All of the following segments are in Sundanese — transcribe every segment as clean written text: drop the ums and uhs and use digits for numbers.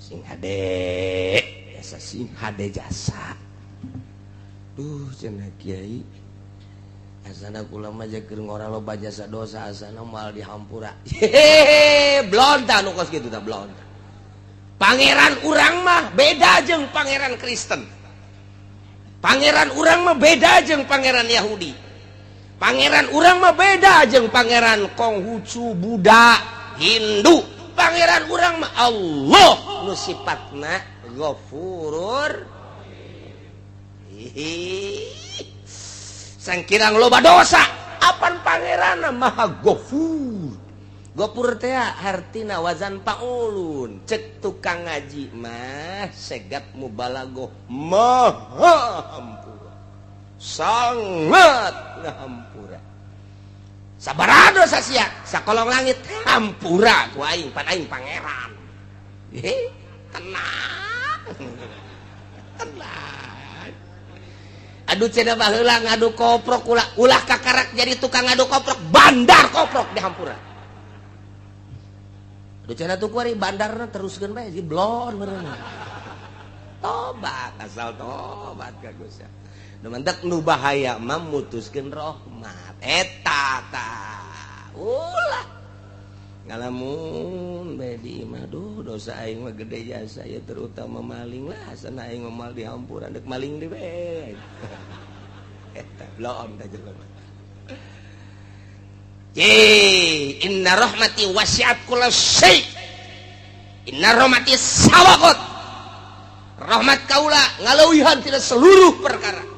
Sing hade jasa, sing hade jasa. Duh cenah kiai asana kula mah keur ngora loba jasa dosa asana moal dihampura. Hehehe, blonta nu kos kitu tah blonta. Pangeran urang mah beda jeung pangeran Kristen. Pangeran urang mah beda jeung pangeran Yahudi. Pangeran urang mah beda jeung pangeran Konghucu, Buddha, Hindu. Pangeran urang mah Allah nu sifatna Ghafurur. Sangkirang loba dosa, apan pangeranna Maha Ghafur. Ghafur teh hartina wazan paulun. Cek tukang ngaji mah segat mubalagoh maha hampura. Sangat ngahampura. Sabaraha dosa sia sakolong langit hampura ku aing pan aing pangeran. Tenang. Tenang. Aduh cenah baheula ngadu koprok ulah ulah kakarak jadi tukang ngadu koprok bandar koprok di hampura. Aduh cenah tuh kuari bandarna teruskeun bae si blon meureun. Tobat asal tobat ka Gusti. Nu mentek nu bahaya mah mutuskeun rahmat. Eta tah. Ulah ngalamun bae di imah duh dosa aing mah gede jasa ya terutama maling lah asana aing mah moal dihampura deuk maling deui bae. Eta blon tah jelema. Ye, inna rahmati wasi'at kulla syai. Inna rahmati sabaqat. Rahmat kaula ngaleuwihan tina seluruh perkara.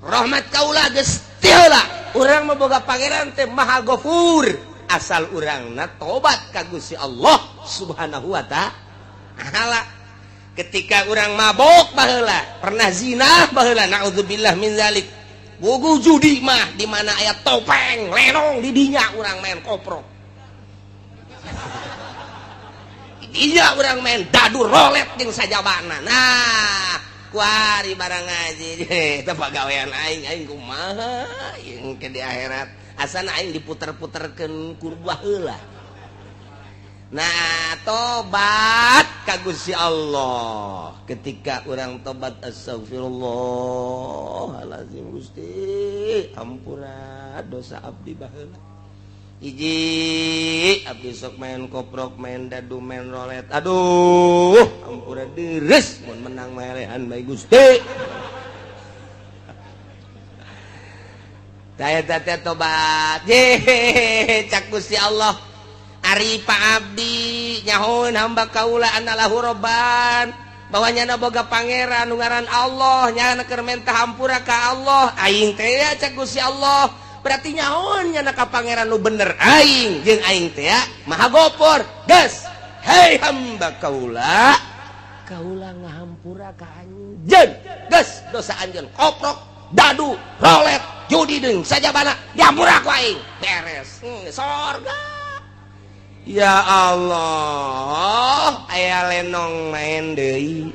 Rahmat kaula geus ti heula. Urang mah boga pangeran teh Maha Ghafur. Asal urangna tobat ka Gusti Allah Subhanahu wa ta'ala. Ketika urang mabok baheula, pernah zina baheula, naudzubillah min zalik. Wugu judi mah di mana aya topeng, lenong di dinya urang main koprok. Di dinya urang main dadu rolet jeung sajabana. Nah, kuari barang ngaji eta pagawean aing aing kumaha jeung ke di akhirat. Asana aing diputer-puterkeun ku baheula. Nah, tobat ka Gusti Allah. Ketika urang tobat astagfirullahalazim Gusti, ampura dosa abdi baheula. Hiji abdi sok main koprok, main dadu, main rolet. Aduh, ampura deres mun menang melehan bae Gusti. Daya teh tobat. Ye, cak Gusti Allah. Ari Pak Abdi nyahoeun hamba kaula anallahu robban bahwa nyana boga pangeran nu ngaran Allah nyana keur menta hampura ka Allah aing teh ya cak Gusti Allah berarti nyahoeun nyana ka pangeran nu bener aing jeung aing teh ya Maha Gopor geus hei hamba kaula kaula ngahampura ka anjeun geus dosa anjeun koprok dadu rolet judi deung sajabana dihampura ku aing beres sorga. Ya Allah, aya lenong main deui.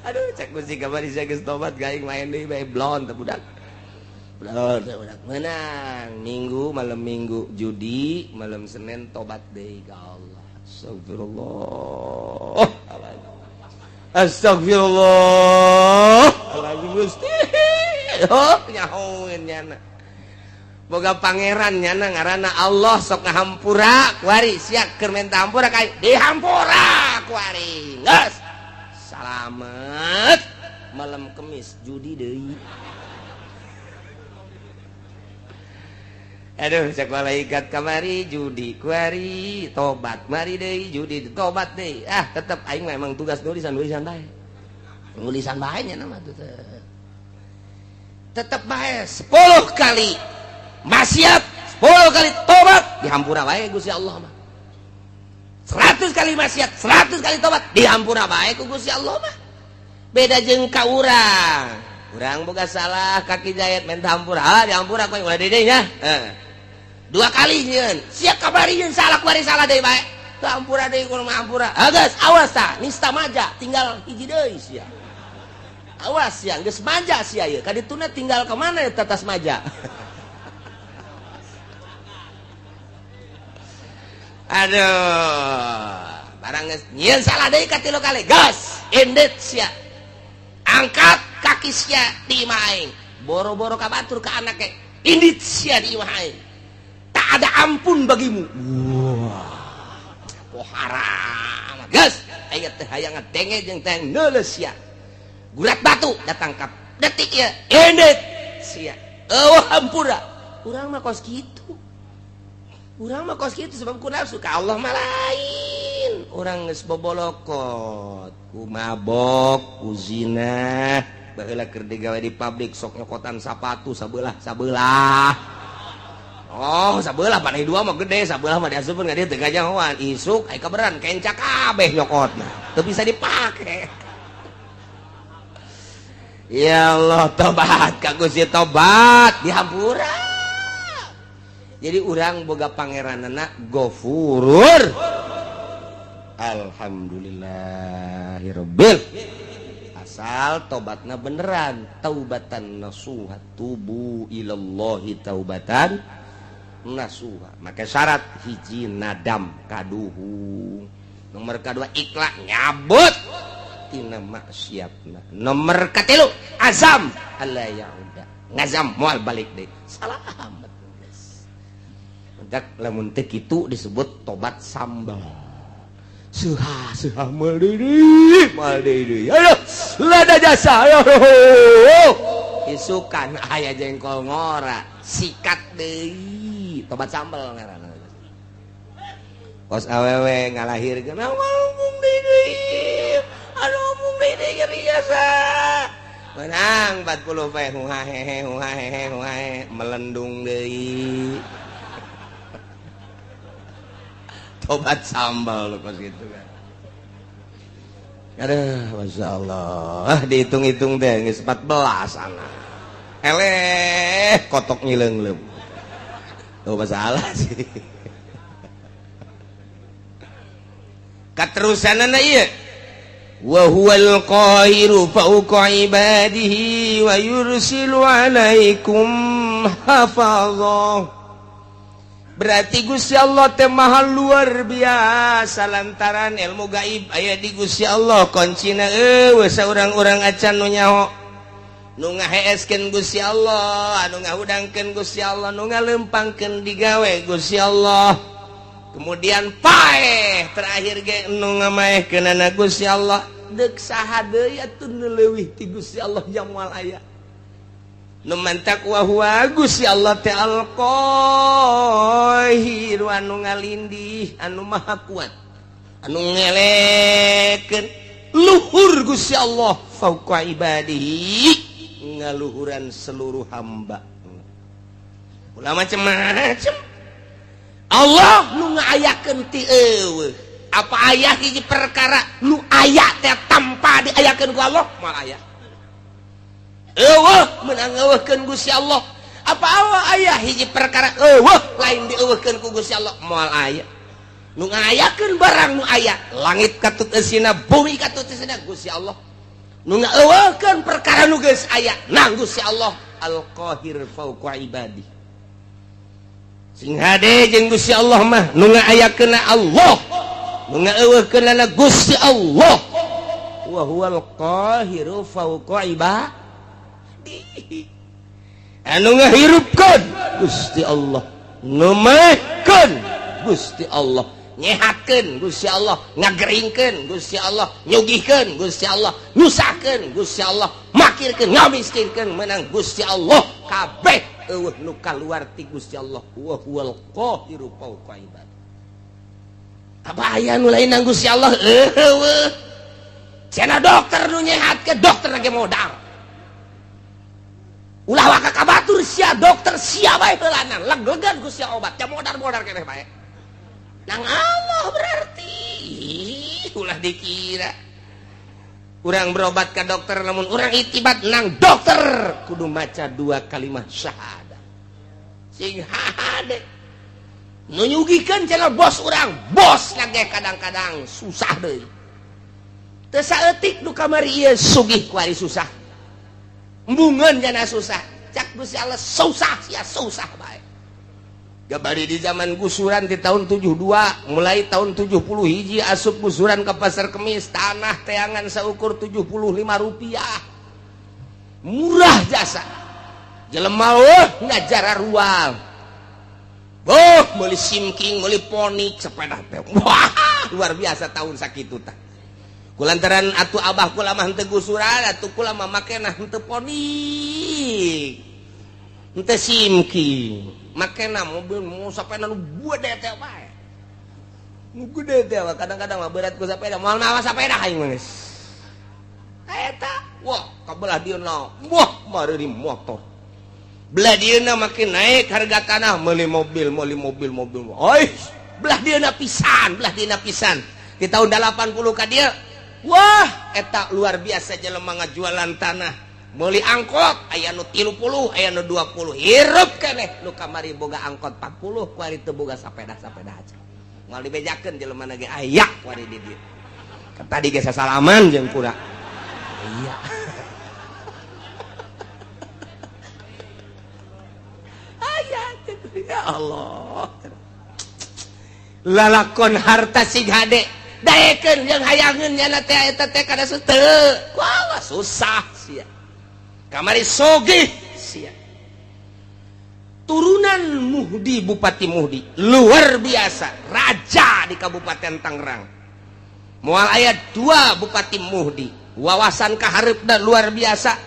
Aduh, cek Gusti kamari sia geus tobat gaing main deui bae blon teh budak. Blon teh budak menang. Minggu malam Minggu judi, malam Senin tobat deui ka Allah. Astagfirullah. Astagfirullah. Alazim Gusti. Oh, nyahoeun nyana. Boga pangeran nyana ngaranna Allah sok ngahampura kuari sia keur menta hampura ka dihampura kuari geus salamet malam Kemis judi deui. Aduh cek malaikat kamari judi kuari tobat mari deui judi tobat deui ah tetep aing mah emang tugas nulisan-nulisan bae nulisan bae nya mah tetep bae 10 kali maksiat 10 kali tobat dihampura bae Gusti Allah mah. 100 kali maksiat 100 kali tobat dihampura bae ku Gusti Allah mah. Beda jeung ka urang. Urang boga salah kaki jayat menta hampura ah dihampura ku ulah deui nya. Dua kali nyieun sia kabari nyeun salah kuari salah deui bae. Teu hampura deui kudu hampura. Ah geus awas tah nista maja tinggal hiji deui sia. Awas sia geus maja sia ieu kadituna tinggal ka mana eta tas maja. Aduh, barang geus nyieun salah deui katilu kali, gas indit sia, angkat kaki sia di imah aing. Boro-boro ka batur, ka anak ge indit sia di imah aing, tak ada ampun bagimu. Wah, poharam gas aya teh, hayang ngadenge jeung teh neuleus sia. Gurat batu datangkap detik ya, indit sia, eueuh hampura. Urang mah kos kitu, urang mah kos kitu, sebab ku nafsu. Ka Allah mah lain. Urang geus bobolokot ku mabok, ku zina. Baheula keur digawe di pabrik, sok nyokotan sapatu sabelah sabelah. Oh, sabelah panai dua mah gede, sabelah mah diasupkeun ka dieu teu gajahoan. Isuk aya kaberan, kenca kabeh nyokotna, teu bisa dipake. Ya Allah, tobat ka Gusti, tobat dihampura. Jadi urang boga pangeranana Gofurur. Alhamdulillahirabbil, asal tobatna beneran, taubatan nasuha, tubu ilallahi taubatan nasuha. Maka syarat hiji nadam kaduhung, nomor kedua ikhlas nyabut tina maksiatna, nomor katilu azam alla yauda, ngazam moal balik deui. Salamet geus. Mentak lamun teu kitu disebut tobat sambal. Suha suha, moal deui, moal deui, ayo lada jasa, ayo. Isukan aya jengkol ngora, sikat deui, tobat sambal ngaranna. Kos awewe ngalahirkeun, embung deui, aduh, embung deui, nyeri jasa. Menang 40 poe, huhahehe huhahehe huhahe, melendung deui. Tobat sambal kos gitu kan. Aduh, Masya Allah, dihitung-hitung deh geus 14 anak. Eleh, kotok ngileung-leung. Tuh masalah sih. Katerusanana ieu, wa huwal qahiru fawqa ibadihi wa yursilu alaikum hafazah. Berarti Gusti Allah teh maha luar biasa lantaran ilmu gaib aya di Gusti Allah. Kuncina eueuh saurang-urang acan nu nyaho. Nu ngaheeskeun Gusti Allah, anu ngahudangkeun Gusti Allah, nu ngalempangkeun digawe Gusti Allah. Kemudian paeh terakhir ge nu ngamaehkeunana Gusti Allah. Deuk saha deui atuh nu leuwih ti Gusti Allah yang moal aya? Nu mantak wa huwa Gusti Allah teh al-Qahiru, anu ngalindih, anu maha kuat, anu ngelekeun luhur. Gusti Allah fauqa ibadihi, ngaluhuran seluruh hamba. Ulah macem-macem. Allah nu ngaayakeun ti eueuh. Apa aya hiji perkara nu aya teh tanpa diayakeun ku Allah? Moal aya. Eueuh meunang eueuhkeun Gusti Allah. Apa Allah aya hiji perkara eueuh lain dieueuhkeun ku Gusti Allah? Moal aya. Nu ngayakeun barang nu aya, langit katut eusina, bumi katut eusina, Gusti Allah. Nu ngaeueuhkeun perkara nu geus aya nang Gusti Allah Al-Qahir fauqa ibadi. Sing hade jeung Gusti Allah mah, nu ngaayakeunna Allah, nu ngaeueuhkeunna Gusti Allah. Wa huwal qahiru fauqa ibadi, anu ngahirupkeun Gusti Allah, nu maehkeun Gusti Allah, nyehatkeun Gusti Allah, ngageringkeun Gusti Allah, nyugihkeun Gusti Allah, nyusahkeun Gusti Allah, makirkeun, ngamiskinkeun menang Gusti Allah. Kabeh eueuh nu kaluar ti Gusti Allah. Wa huwal qahiru fauqa ibad. Apa aya nu lain nang Gusti Allah? Eueuh. Cenah dokter nu nyehatkeun, dokter lagi modal. Ulah waka ka batur sia, dokter sia bae heulanan, leg-legan ku sia obat, ja modar-modar keneh bae. Nang Allah berarti ulah dikira. Urang berobat ke dokter, namun urang itibat nang dokter kudu maca dua kalimat syahadat. Sing hade. Nu nyugihkeun cenah bos urang, bos lagi kadang-kadang susah deui. Teu saeutik nu kamari ieu sugih, kuari susah. Embungeun jana susah. Cak Gusti Allah, susah sia, susah bae. Gabari di zaman gusuran di tahun 72, mulai tahun 70 hiji asup gusuran ke Pasar Kemis, tanah teangan seukur 75 rupiah, murah jasa. Jelema, oh, ngajar rual, oh, beli simking, beli Phoenix, sepeda teh, wah, luar biasa tahun sakitu tah. Kulantaran atuh abah kula mah henteu gusuran, atuh kula mah makena henteu Phoenix, henteu simking, makena mobil mau sepeda nu gede teh wae, nu gede teh. Kadang-kadang mah berat ku sepeda, moal mawa sepeda aing mah geus eta. Wah, kabelah dieuna, wah, mareuri motor. Belah dieuna makin naik harga tanah, meuli mobil, meuli mobil, mobil. Oi, belah dieuna pisan, belah dieuna pisan di tahun 80 ka dieu. Wah, eta luar biasa, jelema ngajualan tanah, meuli angkot, aya nu 30, aya nu 20, hirup keneh. Nu kamari boga angkot 40, kuari teu boga sapeda, sapeda aja moal dibejakeun. Jelema ge aya kuari di dieu. Tadi ge sasalaman jeung kura iya aya. Ya Allah, lalakon harta sing hade daekeun jeung hayangeun nyana teh eta teh kada teu. Wah, susah sia kamari sogih sia. Turunan Muhdi, Bupati Muhdi luar biasa, raja di Kabupaten Tangerang. Moal aya dua Bupati Muhdi, wawasan kaharep dan luar biasa,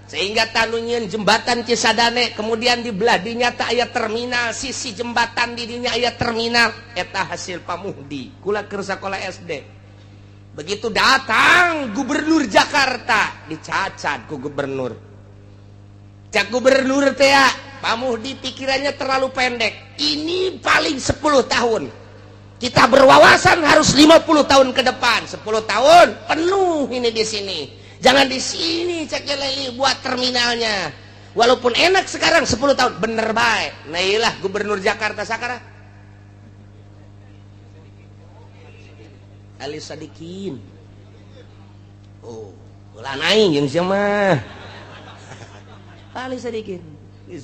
sehingga tanu nyieun jembatan Cisadane. Kemudian di belah dinya tak aya terminal, sisi jembatan di dinya aya terminal, eta hasil Pak Muhdi. Kula keur sakola SD, begitu datang gubernur Jakarta, dicacat ku gubernur. Cak gubernur teh, "Pak Muhdi pikirannya terlalu pendek. Ini paling 10 tahun. Kita berwawasan harus 50 tahun ke depan. 10 tahun penuh ini di sini. Jangan di sini," cek Leli, "buat terminalnya. Walaupun enak sekarang, 10 tahun bener baik." Nah, iyalah gubernur Jakarta sekarang Ali Sadikin. Oh, ulah naik jeung sia mah. Ali Sadikin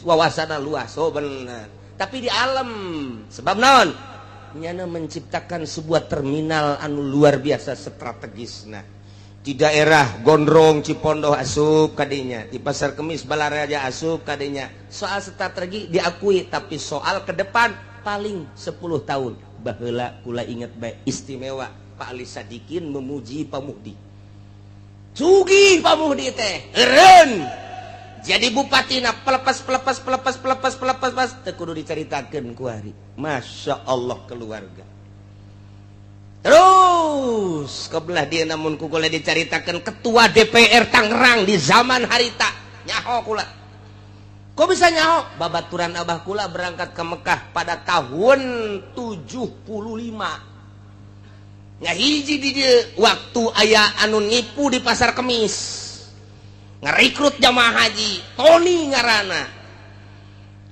wawasan luas, oh bener, tapi di alam sebab naon nyana menciptakan sebuah terminal anu luar biasa strategis. Nah, di daerah Gondrong, Cipondoh asup kadinya, di Pasar Kemis, Balaraja asup kadinya. Soal strategi diakui, tapi soal ke depan paling 10 tahun. Baheula kula ingat baik, istimewa Pak Ali Sadikin memuji Pak Muhdi. Sugih Pak Muhdi teh, eureun jadi bupati na pelepas pelepas pelepas pelepas pelepas pas teu kudu dicaritakeun ku hari. Masya Allah, keluarga terus kebelah dia. Namun ku kula dicaritakeun, ketua DPR Tangerang di zaman harita nyaho kula. Kok bisa nyaho? Babaturan abah kula berangkat ke Mekah pada tahun 75. Ngahiji di dieu waktu aya anu nipu di Pasar Kemis, ngerekrut jamaah haji, Tony ngarana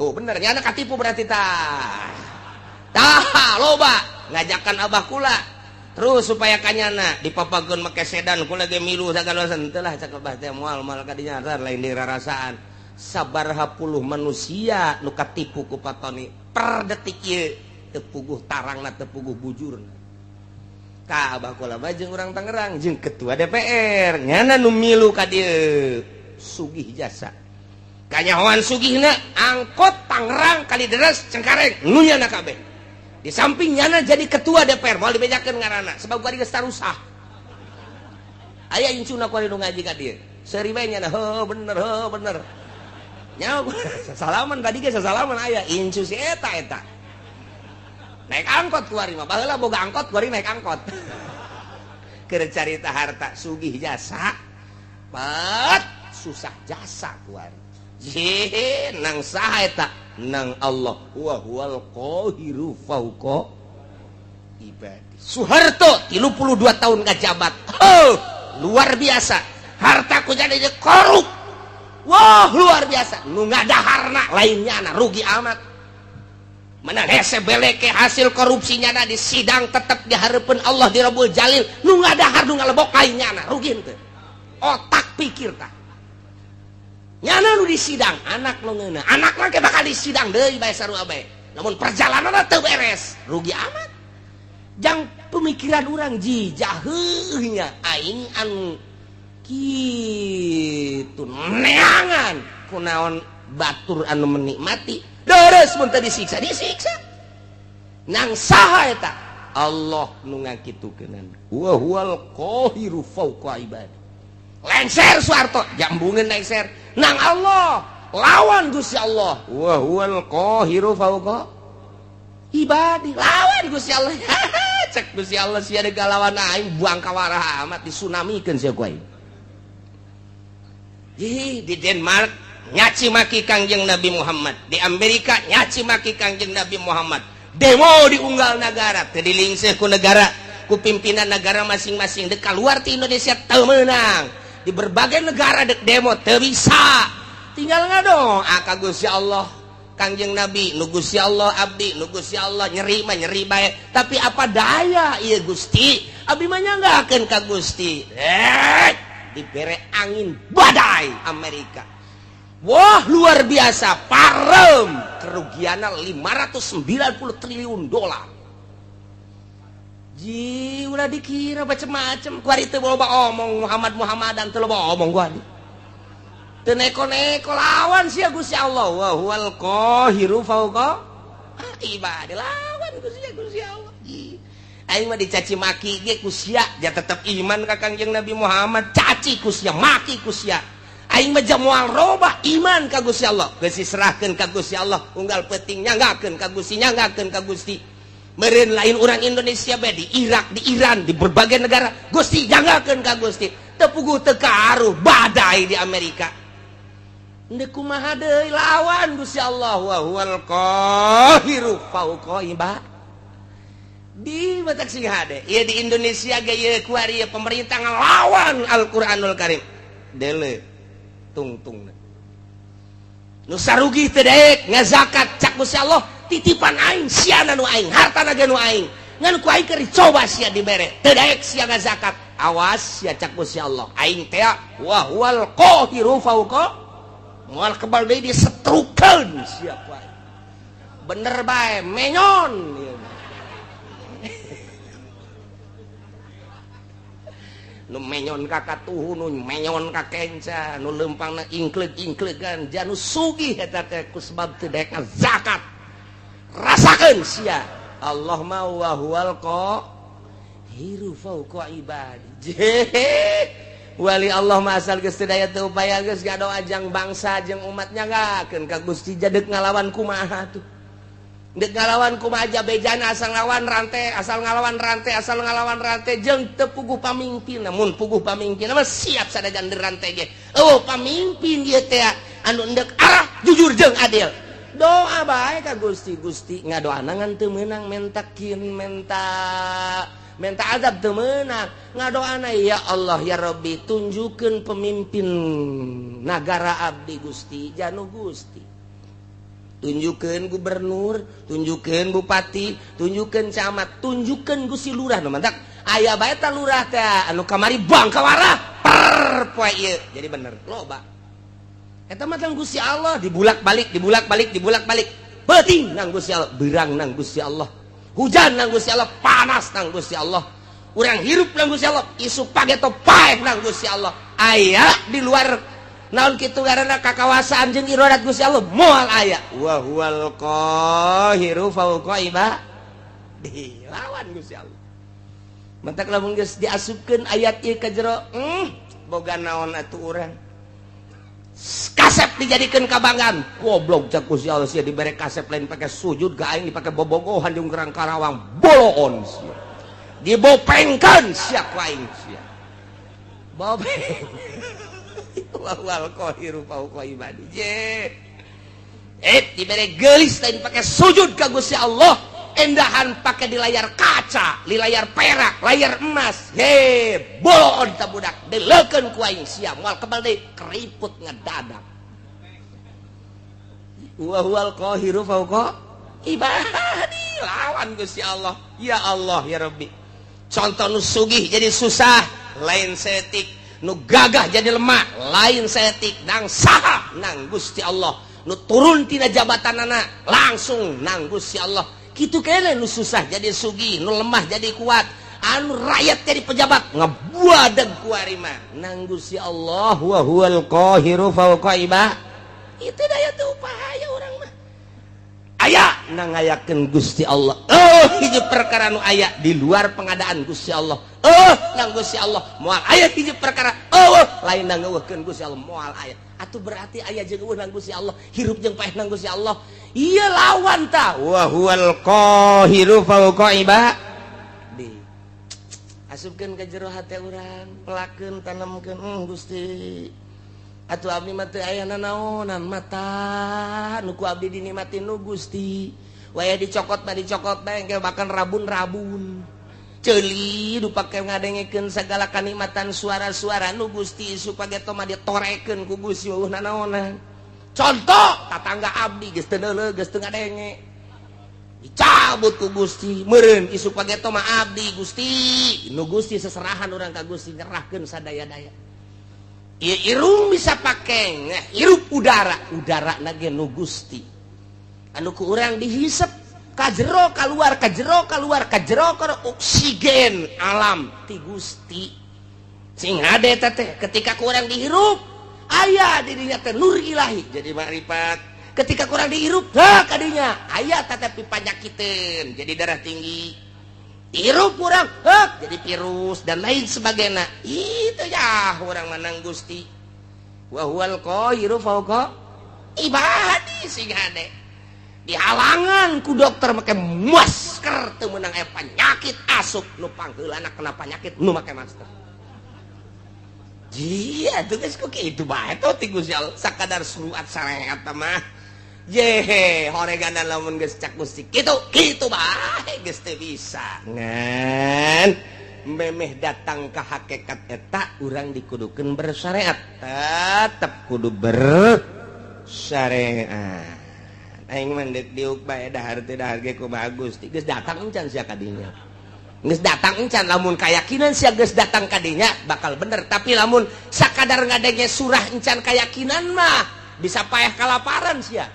tuh. Bener nyana katipu berarti tah. Tah, loba ngajakan abah kula terus supaya kanyana dipapageun make sedan. Kula ge milu sagala teu lah. Cak abah teh, moal, moal kadinya, lain dirarasaan. Sabaraha puluh manusia nu katipu ku Pak Tony per detik ieu teu puguh tarangna, teu puguh bujurna. Ka abah kula mah jeung urang Tangerang jeung ketua DPR nyana nu milu ka dieu. Sugih jasa, kanyahoan sugihna angkot Tangerang, Kalideres, Cengkareng nu nyana kabeh. Di samping nyana jadi ketua DPR, moal dibejakeun ngaranna sebab kuari geus tarusah. Aya incuna kuari nu ngaji ka dieu, seuri bae nyana, heuh bener, heuh bener. Nyaho salaman tadi ge, sasalaman aya incu si eta. Eta naik angkot kuari mah, baheula boga angkot, kuari naik angkot. Keur carita harta, sugih jasa, pat susah jasa kuari. Jih, nang saha eta? Nang Allah, wa huwal qahiru fauqa ibadi. Soeharto 32 tahun ngajabat, oh, luar biasa, harta ku jadi korup. Wah, luar biasa. Nu ngadaharna lainnya na rugi amat. Menang hese beleke hasil korupsinya na di sidang tetap diharapkan Allah di Rabbul Jalil. Nu ngadahar, nu ngalebok lainnya na rugi henteu. Otak pikir tah, nyana nu di sidang anak nu ngeuna, anak mah bakal di sidang deui bae, sarua bae. Namun perjalanan teu beres, rugi amat. Jang pemikiran urang ji jaheuhnya aing anu kitu neangan kunaon batur anu menikmati deres mun teu disiksa, disiksa. Nang saha eta? Allah nu ngakitukeun, wa huwal qahiru fawqa ibadi. Lengser Soeharto, jambungeun lengser nang Allah, lawan Gusti Allah, wa huwal qahiru fawqa ibadi, lawan Gusti Allah. Cek Gusti Allah, sia deuk lawan aing, buang kawarah amat, disunamikeun sia ku aing. Di Denmark nyaci maki Kangjeng Nabi Muhammad, di Amerika nyaci maki Kangjeng Nabi Muhammad, demo di unggal negara teu dilingseh ku negara, ku pimpinan negara masing-masing. Dek keluar ti Indonesia teu meunang, di berbagai negara dek demo teu bisa. Tinggal ngadoa ka Gusti Allah, Kangjeng Nabi nu Gusti Allah, abdi nu Gusti Allah, nyeri mah nyeri bae, tapi apa daya ieu Gusti, abdi mah nyanggakeun ka Gusti. Dibere angin badai Amerika. Wah, luar biasa, parem, kerugiannya 590 triliun dolar. Ji, ulah dikira macem-macem. Kuari teu loba omong Muhammad Muhammadan, teu loba omong kuari. Teu neko-neko, lawan sia Gusti Allah, wa huwal qahiru fawqa ibadi, lawan Gusti Gusti Allah. Ji. Aing mah dicaci maki ge ku sia, ja tetep iman ka Kangjeng Nabi Muhammad, caci ku sia, maki ku sia. Aing mah moal robah iman ka Gusti Allah. Geus diserahkeun ka Gusti Allah, unggal peuting nyanggakeun ka Gusti, nyanggakeun ka Gusti. Meureun lain urang Indonesia bae, di Irak, di Iran, di berbagai negara, Gusti nyanggakeun ka Gusti. Teu puguh teu karuh badai di Amerika. Ndek kumaha deui, lawan Gusti Allah, wa huwal qahiru fauqa ibadi. Di matak sing hade. Ieu di Indonesia ge ieu kuari ieu pemerintah ngelawan Al-Qur'anul Karim. Dele tungtung. Nu sarugi teu daek ngazakat, cak Gusti Allah, titipan aing, siana nu aing, hartana ge nu aing. Ngan ku aing keur dicoba sia dibere. Teu daek sia ngazakat. Awas sia, cak Gusti Allah. Aing teh wa huwal qahiru fauqa, moal kebal deui, disetrukeun sia ku aing. Bener bae menyon ieu. Nu menyon ka katuhu, nu menyon ka kenca, nu leumpangna ingkleug-ingklegan, janu sugih eta teh ku sebab teu daek zakat. Rasakeun sia. Allah mah wa huwal qahiru fauqa ibadi. Wali Allah mah asal geus teu daya teu upaya, geus ngadoa jang bangsa jeung umatnya, nyanggakeun ka Gusti, jadek ngalawan kumaha tuh. Dek ngalawan kumaha aja bejana, asal ngalawan rantai, asal ngalawan rantai, asal ngalawan rantai, jeung teu puguh pamimpin. Namun puguh pamimpin mah siap sadajan rantai ge. Oh, pamimpin ieu teh anu endek arah jujur jeung adil. Doa bae ka Gusti, Gusti ngadoana ngan teu meunang, mentakin menta menta azab teu meunang. Ngadoana, ya Allah ya Rabbi, tunjukkeun pemimpin nagara abdi Gusti, janu Gusti. Tunjukkan gubernur, tunjukkan bupati, tunjukkan camat, tunjukkan Gusti lurah. Nu mantak aya bae ta lurah teh anu kamari bangkawarah per poe ieu jadi bener loba. Eta mah Gusti Allah dibulak-balik, dibulak-balik, dibulak-balik. Beuting nang Gusti Allah, beurang nang Gusti Allah, hujan nang Gusti Allah, panas nang Gusti Allah, urang hirup nang Gusti Allah, isuk pageto paeh nang Gusti Allah. Aya di luar naon kitu ngaranna kakawasaan jeung iradat Gusti Allah moal aya. Wa huwal qahiru fawqa ibadi, lawan Gusti Allah. Mentak lamun geus diasupkeun ayat ieu ka jero, boga naon atuh urang? Kasep dijadikeun kabanggaan, goblok, cak Gusti Allah, sia dibere kasep lain pake sujud ka aing, dipake bobogohan jeung gerang Karawang, boloon sia, dibopengkeun sia ku aing, sia bopeng. Wal qahiru fawqa ibadi. Je dibere gelis lain pakai sujud ka Gusti Allah, endahan pakai di layar kaca, di layar perak, layar emas. He, boloon ta budak, dileukeun ku aing sia moal kebal deui, keriput ngedadak. Wa huwal qahiru fawqa ibadi, lawan Gusti Allah. Ya Allah ya Rabbi, contoh nu sugih jadi susah lain setik, nu gagah jadi lemah lain setik, nang saha? Nang Gusti Allah. Nu turun tina jabatanana langsung nang Gusti Allah. Kitu keneh nu susah jadi sugih, nu lemah jadi kuat, anu rakyat jadi pejabat ngebuadeg ku ari mah nang Gusti Allah. Wa huwal qahiru fawqa ibad. Itu daya teu upaya urang mah. Aya na ngayakeun Gusti Allah. Oh, hiji perkara nu aya di luar pengadaan Gusti Allah. Oh, nang Gusti Allah moal aya hiji perkara. Oh, lain nang ngeuweuhkeun Gusti Allah moal aya. Atuh berarti aya jeung euweuh nang Gusti Allah, hirup jeung paeh nang Gusti Allah. Ieu lawan ta. Wa huwal qahiru fawqa ibadi. Asupkeun ka jero hate urang, pelakeun, tanemkeun, Gusti. Atuh abdi mah teu aya nanaonan mata nu ku abdi dinikmati nu Gusti. Waya dicokot mah dicokot bae engke bahkan rabun-rabun. Ceuli nu pake ngadengekeun sagala kanikmatan suara-suara nu Gusti supaya mah ditorekeun ku Gusti eueuh nanaonan. Contoh tatangga abdi geus teu neuleuh geus teu ngadenge. Dicabut ku Gusti meureun isuk pageto mah abdi Gusti. Nu Gusti seserahan urang ka Gusti nyerahkeun sadaya-daya. Ieu irung bisa pake hirup udara, udara nage nu Gusti. Anu ku urang dihisep ka jero kaluar, ka jero kaluar, ka jero kaluar, oksigen alam ti Gusti. Sing hade teh ketika ku urang dihirup aya dirinya teh nur ilahi jadi makrifat. Ketika kurang dihirup heh kadinya aya tetapi panyakiteun jadi darah tinggi. Hirup kurang heh jadi virus dan lain sebagainya. Itu ya urang menang Gusti. Wa huwal qahiru fawqa ibadi. Sing hade dihalangan ku dokter make masker teu meunang aya penyakit asup nu pangheulana kena penyakit nu make masker. Iya, tuh geus ku kitu bae tuh ti Gusti Allah sakadar surat syariat mah. Yehe, horegana lamun geus cak Gusti kitu, kitu bae geus teu bisa. Ngan memeh datang ka hakikat eta urang dikudukeun bersyariat. Tetep kudu bersyariat. Aing mah deuk diuk bae dahar teu dahar ge kumaha Gusti. Geus datang encan sia ka dinya. Geus datang encan lamun kayakinan sia geus datang ka dinya bakal bener. Tapi lamun sakadar ngadenge surah encan kayakinan mah bisa payah kalaparan sia.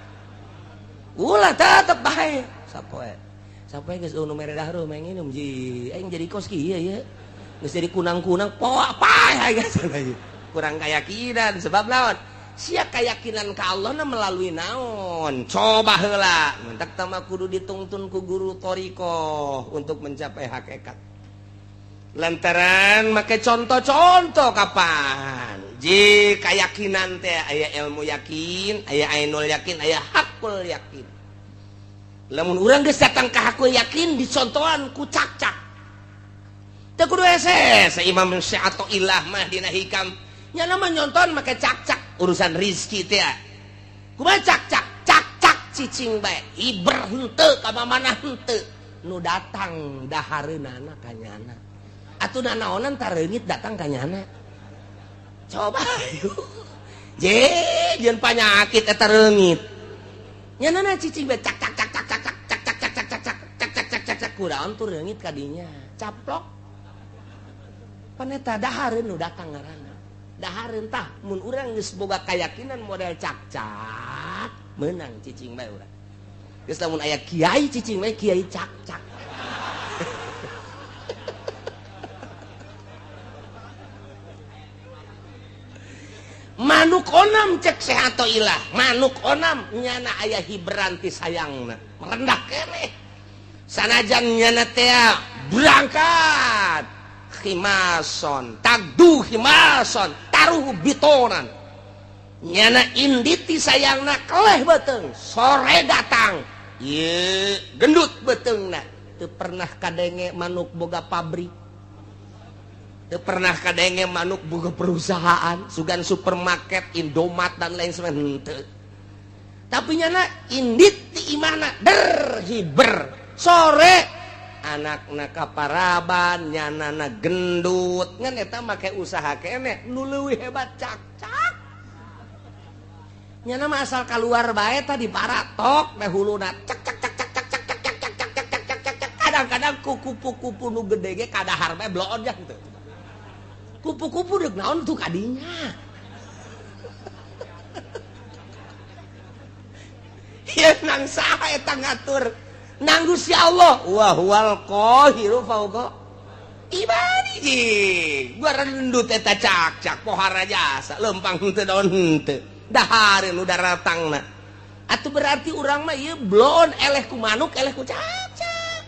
Ulah tetep bae. Sapoe. Sapoe geus nu mere dahar mah nginum ji. Aing jadi kos kieu ye. Geus jadi kunang-kunang poa paeh geus. Kurang kayakinan sebab naon? Sia kayakinan ka Allah na melalui naon? Coba heula. Mentak tama kudu ditungtun ku guru thoriqoh untuk mencapai hakikat. Lantaran make contoh-contoh kapan? Ji kayakinan teh aya ilmu yakin, aya ainul yakin, aya hakul yakin. Lamun urang geus datang ka hakul yakin dicontohan ku cakcak. Teu kudu hese Imam Syathoillah mah dina hikam. Nya mah nyonton make cakcak urusan rizki teh. Kumaha cakcak? Cakcak cicing bae. Iber henteu ka mana henteu. Nu datang dahareunana ka nyana. Atuh nanaonan tareungit datang ka nyana. Coba je jeung panyakit eta reungit. Nyanana cicing bae cak cak cak cak cak cak cak cak cak cak cak cak cak cak cak cak cak kuraon tuh reungit ka dinya. Caplok. Pan eta dahareun nu datang ngaranna. Dahareun tah mun urang geus boga kayakinan model cakcak meunang cicing bae urang. Geus lamun aya kiai cicing bae kiai cakcak. Manuk onam cek Syathoillah, manuk onam nyana aya hiberan ti sayangna, merendah keneh. Sanajan nyana teh berangkat khimason, tagdu khimason, taruh bitonan. Nyana inditi sayangna keleh beuteung, sore datang. Ieu gendut beuteungna, teu pernah kadenge manuk boga pabrik. Teu pernah kadenge manuk boga perusahaan, sugan supermarket, Indomaret dan lain sebagainya henteu. Tapi nyana indit ti imahna der hiber. Sore anakna kaparaban, nyanana gendut, ngan eta make usaha keneh nu leuwih hebat cakcak. Nyana mah asal kaluar bae tadi paratok teh huluna cak cak cak cak cak cak cak cak cak cak cak cak cak. Kadang-kadang ku kupu-kupu nu gede ge kadahar bae bloon jah henteu. Kupu-kupu deuk naon tuh kadinya. Ieu nang saha eta ngatur? Nang Gusti Allah. Wa huwal qahiru fauqa ibadihi. Gua rendut eta cakcak pohara jasa lempang henteu daun henteu. Dahareun nu daratangna. Atuh berarti urang mah ieu bloon, eleh ku manuk, eleh ku cakcak.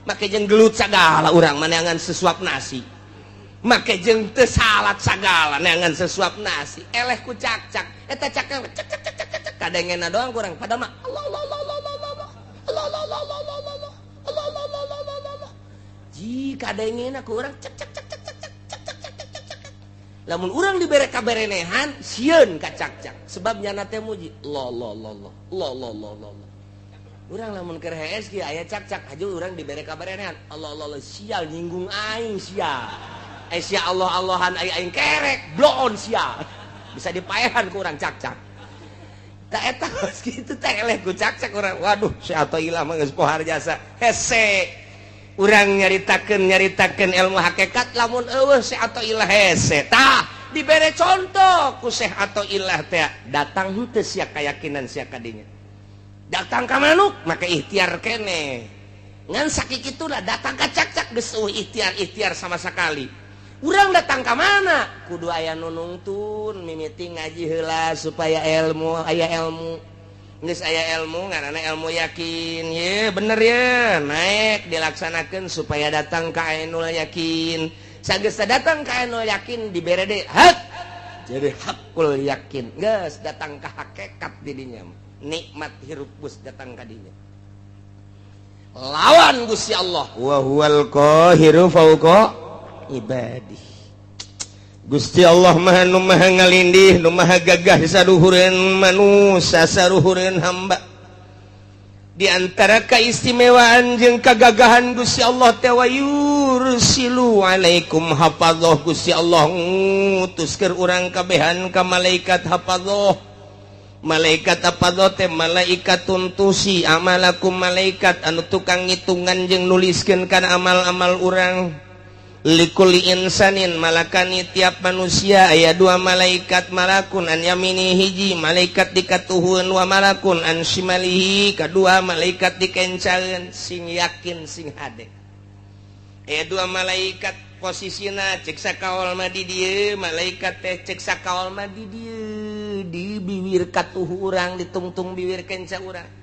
Make jeung gelut sagala urang mah neangan sesuap nasi. Make jeung teu salat sagala neangan sesuap nasi. Eleh ku cakcak. Eta cakcak cak cak cak cak cak kadengena doang kurang. Padahal mah Allah Allah Allah Allah Allah Allah Allah Allah Allah Allah Allah Allah Allah Allah Allah Allah Allah. Ji kadengena ku urang cek cek cek cek cek cek cek cek cek cek cek cek. Lamun urang dibere kaberenehan sieun ka cakcak. Sebab nyana teh muji Allah Allah Allah Allah Allah Allah Allah Allah. Urang lamun keur hees kieu aya cakcak haju urang dibere kaberenehan Allah Allah Allah, sial nyinggung aing sia. Eh sia Allah Allahan aing aing kerek bloon sia. Bisa dipaehan ku urang cakcak. Tak eta geus kitu teh eleh ku cakcak urang. Waduh, si Athoillah mah geus pohar jasa. Hese. Urang nyaritakeun nyaritakeun ilmu hakikat lamun eueuh si Athoillah hese. Tah, dibere contoh ku Syekh Athoillah teh datang henteu sia keyakinan sia kadinya. Datang ka manuk maka ikhtiar kene. Ngan sakikituna datang ka cakcak geus eueuh ikhtiar-ikhtiar sama sekali. Urang datang ka mana? Kudu aya nu nungtun mimiti ngaji heula supaya ilmu aya ilmu. Geus aya ilmu ngaranna ilmu yakin. Ye bener ye, naik dilaksanakeun supaya datang ka ainul yakin. Sageus datang ka ainul yakin dibere deui hak. Jadi hakul yakin. Geus datang ka hakikat didinya. Nikmat hirup geus datang ka dinya. Lawan Gusti Allah. Wa huwal qahiru fauqa ibadih. Gusti Allah maha nu maha ngalindih, nu maha gagah saluhureun manusia, saluhureun hamba. Di antara keistimewaan jeung kagagahan Gusti Allah teh wa yursilu alaikum hafadzah. Gusti Allah ngutus keur urang kabehan ka malaikat hafadzah. Malaikat hafadzah teh malaikatun tuhsi amalakum, malaikat anu tukang ngitungan jeung nuliskeun kana amal-amal urang. Likulli insanin malakani, tiap manusia aya dua malaikat, malakun an yamini, hiji malaikat dikatuhun, wa malakun an shimalihi, kedua malaikat dikencaeun. Sing yakin sing hade, aya dua malaikat posisina. Cek sakaol mah di dieu malaikat teh, cek sakaol mah di dieu, di bibir katuhu urang, ditungtung bibir kenca urang.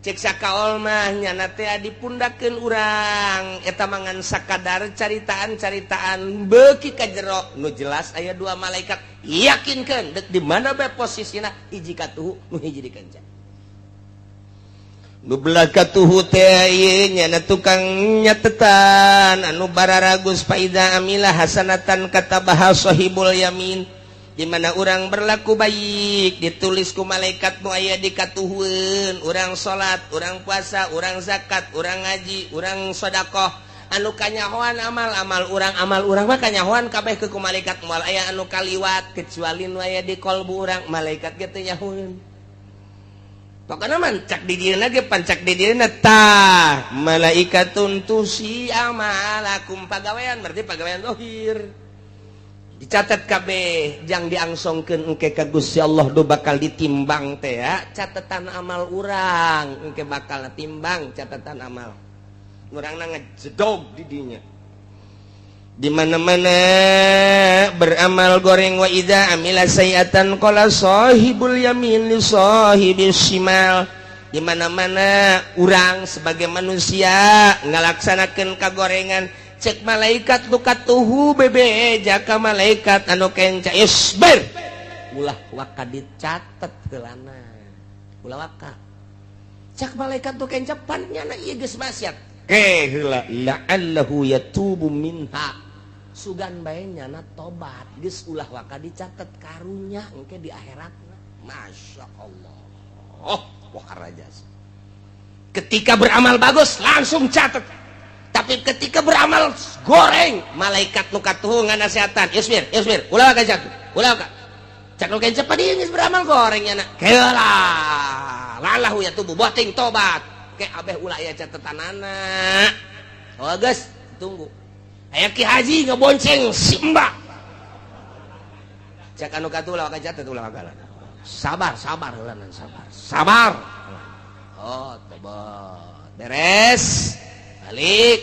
Cek sakaol mah nyana teh dipundakeun urang. Eta mangan sakadar caritaan-caritaan beuki ka jero. Nu jelas aya dua malaikat, yakinkeun dek di mana bae posisina, hiji katuhu, nu hiji dikenca. Nu belah katuhu teh ieu nyana tukang nyatetan. Anu bararagus, faida amila hasanatan katabaha sahibul yamin. Di mana orang berlaku baik ditulis ku malaikat nu aya di katuhueun. Urang salat, urang puasa, urang zakat, urang ngaji, urang sedekah, anu kanyahoan amal-amal urang, amal urang mah kanyahoan kabeh ke ku malaikat, moal aya anu kaliwat kecuali nu aya di kolbu urang, malaikat ge teu nyahoeun. Pokokna mah cak di dieuna ge pancak di dieuna. Tah, malaikatun tuhsi amalakum, pagawean berarti pagawean zahir dicatat kabeh jang diangsongkeun engke ka Gusti Allah. Do bakal ditimbang teh ya catatan amal urang, engke bakal timbang catatan amal urang na ngejedog di dinya. Di mana-mana beramal goreng, wa idza amila sayiatan qala sahibul yamin li sahibis shimal. Di mana-mana urang sebagai manusia ngalaksanakeun kagorengan, cek malaikat nu katuhu bebe jaka malaikat anu kenca, isbir, ulah waka dicatet heulana, ulah waka. Cek malaikat nu kenca, pan nyana ieu geus maksiat ke heula, la'allahu yatubu minha, sugan bae nyana tobat, geus ulah waka dicatet, karunya engke di akhiratna. Masya Allah, oh wah raja. Ketika beramal bagus langsung catat, tapi ketika beramal goreng malaikat nu katuhu nganasehatan, isbir, isbir, ulah waka catat, ulah waka. Cak nu kenca, pa dieu geus beramal goreng nyana, heula lalahu yatubu, boting tobat ke abeh ulah aya catetanana. Oh geus, tunggu aya Ki Haji ngebonceng si Mbak, cek anu katuhu, ulah waka catet, ulah waka. Sabar, sabar heula, sabar, sabar. Oh, tobat. Beres. Balik.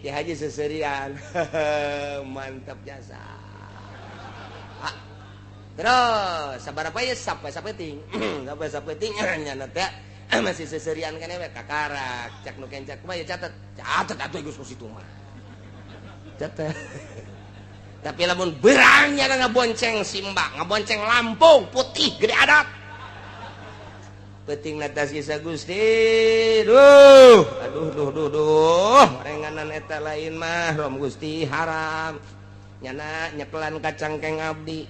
Ki Haji seserian. Mantap jasa. Ah. Terus sabar apa ya sampai sapeting. Sampai sapeting nyana teh masih seserian kan we kakarak. Cak nu kencak kumaha ya catet. Catet atuh geus situ mah. Catet. Tapi lamun berangnya ngabonceng simbang, ngabonceng Lampung putih gede adat. Penting atas kisah Gusti. Duh, aduh duh duh duh. Renganan eta lain mah rom Gusti haram. Nyana nyekelan kacangkeng abdi.